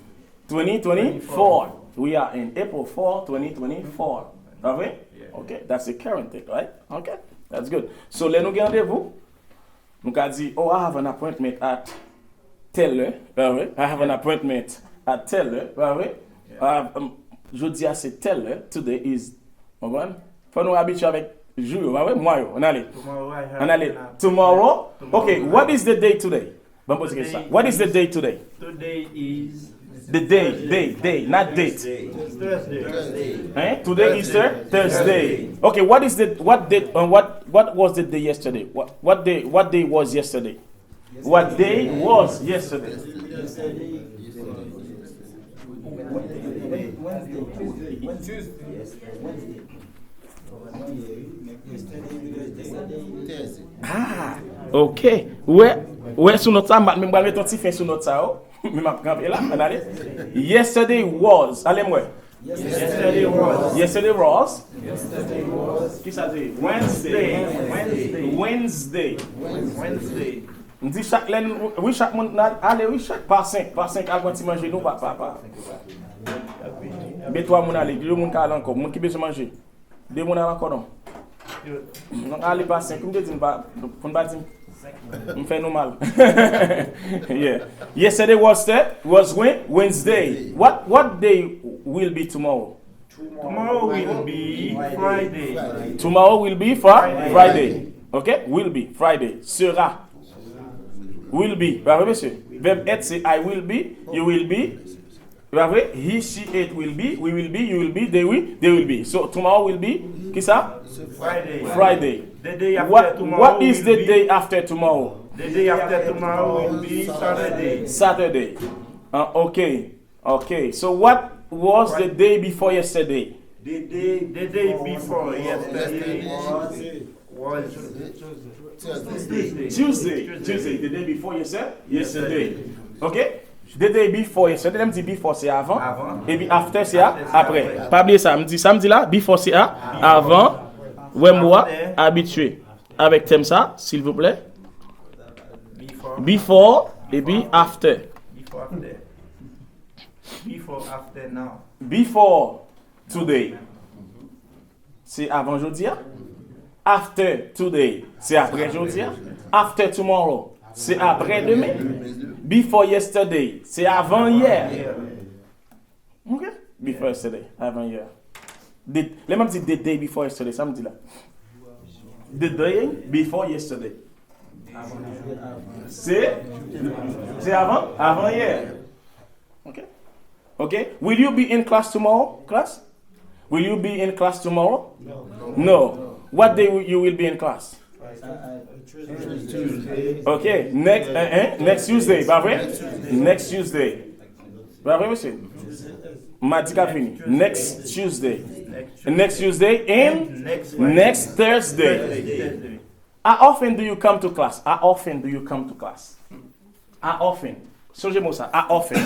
twenty twenty-four. We are in April four, twenty twenty-four. Pa vre? Okay, that's the current date, right? Okay, that's good. So, lè nou gen randevou, nou ka di, "Oh, I have an appointment at telle heure." Pa vre? "I have an appointment at telle heure." Pa vre? Ah, um, jodi a se telle heure. Today is, w konprann? Fò nou abitye avèk jou yo, pa vre? Mwa yo. Ann ale. Ann ale. Tomorrow. Okay, what is the day today? Ban m poze kesyon. What is the day today? Today is the day, day, day, not date. Thursday. Hein? Today is Thur-, Thursday. Okay, what is the, what date, uh, what what was the day yesterday? What what day, what day was yesterday? What day was yesterday? Ah, ok. Ou wè, ou wè sou nòt sa, m pa menm pral met yon ti fen sou nòt sa, o. Men m ap kanpe la, ann ale. Yesterday was. Ale m wè. Yesterday was. Yesterday was. Yesterday was. Ki sa te ye? Wednesday. Wednesday. Wednesday. Wednesday. M di chak lè n, wi, chak moun nan ale, wi, chak pa senk, pa senk al pran ti manje nou, pa, pa, pa. Men twa moun ale, de moun ka al ankò, moun ki bezwen manje. De moun al ankò non. Non, ale pa senk, m te di n pa, pou n pa di m fè nou mal. Yeah. Yesterday was the, was when? Wednesday. What, what day will be tomorrow? Tomorrow will be Friday. Tomorrow will be Fri-, Friday. Ok? Will be, Friday. Sera. Will be. Pa vre, mesye? Vèb être se I will be, you will be. Pa vre? He, she, it will be, we will be, you will be, they will, they will be. So, tomorrow will be, ki sa? Friday. Friday. The day after tomorrow will be. What, what is the day after tomorrow? The day after tomorrow will be Saturday. Saturday. Ah, ok. Ok, so what was the day before yesterday? The day, the day before yesterday was Tuesday. Tuesday. Tuesday. Tuesday. The day before yesterday. Yesterday. Ok? The day before yesterday, lè m di before se avan, epi after se a, apre. Pa bliye sa, m di sa m di la, before se a, avan, wè mo a, abitye avèk tèm sa, silvouplè. Before, epi after. Before, after. Before, after, now. Before today, se avan jodi a. After today, se apre jodi a. After tomorrow, se apre demen. Before yesterday, se avan yè. Ok? Before yesterday, avan yè. The, lè m ap di the day before yesterday, sa m di la? The day before yesterday. Se, se avan, avan yè. Ok? Ok? Will you be in class tomorrow, class? Will you be in class tomorrow? No. No. What day will, you will be in class? Ok, next, eh, eh, next Tuesday, pa vre? Next Tuesday. Pa vre, mesye? Madi k ap vini. Next Tuesday. Next Tuesday and next Thursday. How often do you come to class? How often do you come to class? How often? Sonje mo sa, how often.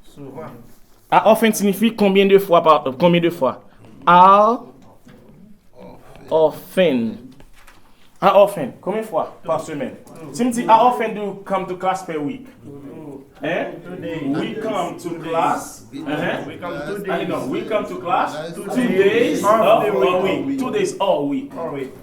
Souvan. How often siyifi konbyen de fwa pa, konbyen de fwa? How often? How often? Konbyen fwa pa semèn? Si m di, how often do you come to class per week? Hein? We come to class. Uh-huh. We come two days. I know, we come to class two days of a week. Two days all week. All week.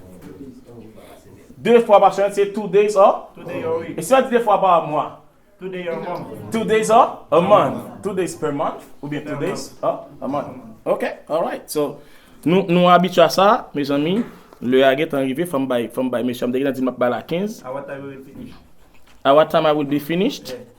De fwa pa semèn, se two days a. Two days a week. E si w di de fwa pa mwa? Two days a month. Two days a, a month. Two days per month, oubyen two days a, a month. Ok, alright. So, nou, nou abitye a sa, mezanmi. Lè a gentan rive, fò m bay, fò m bay mesye a, m te gentan di m ap bay la kenz. At what time we will finish? At what time I will be finished? Yeah.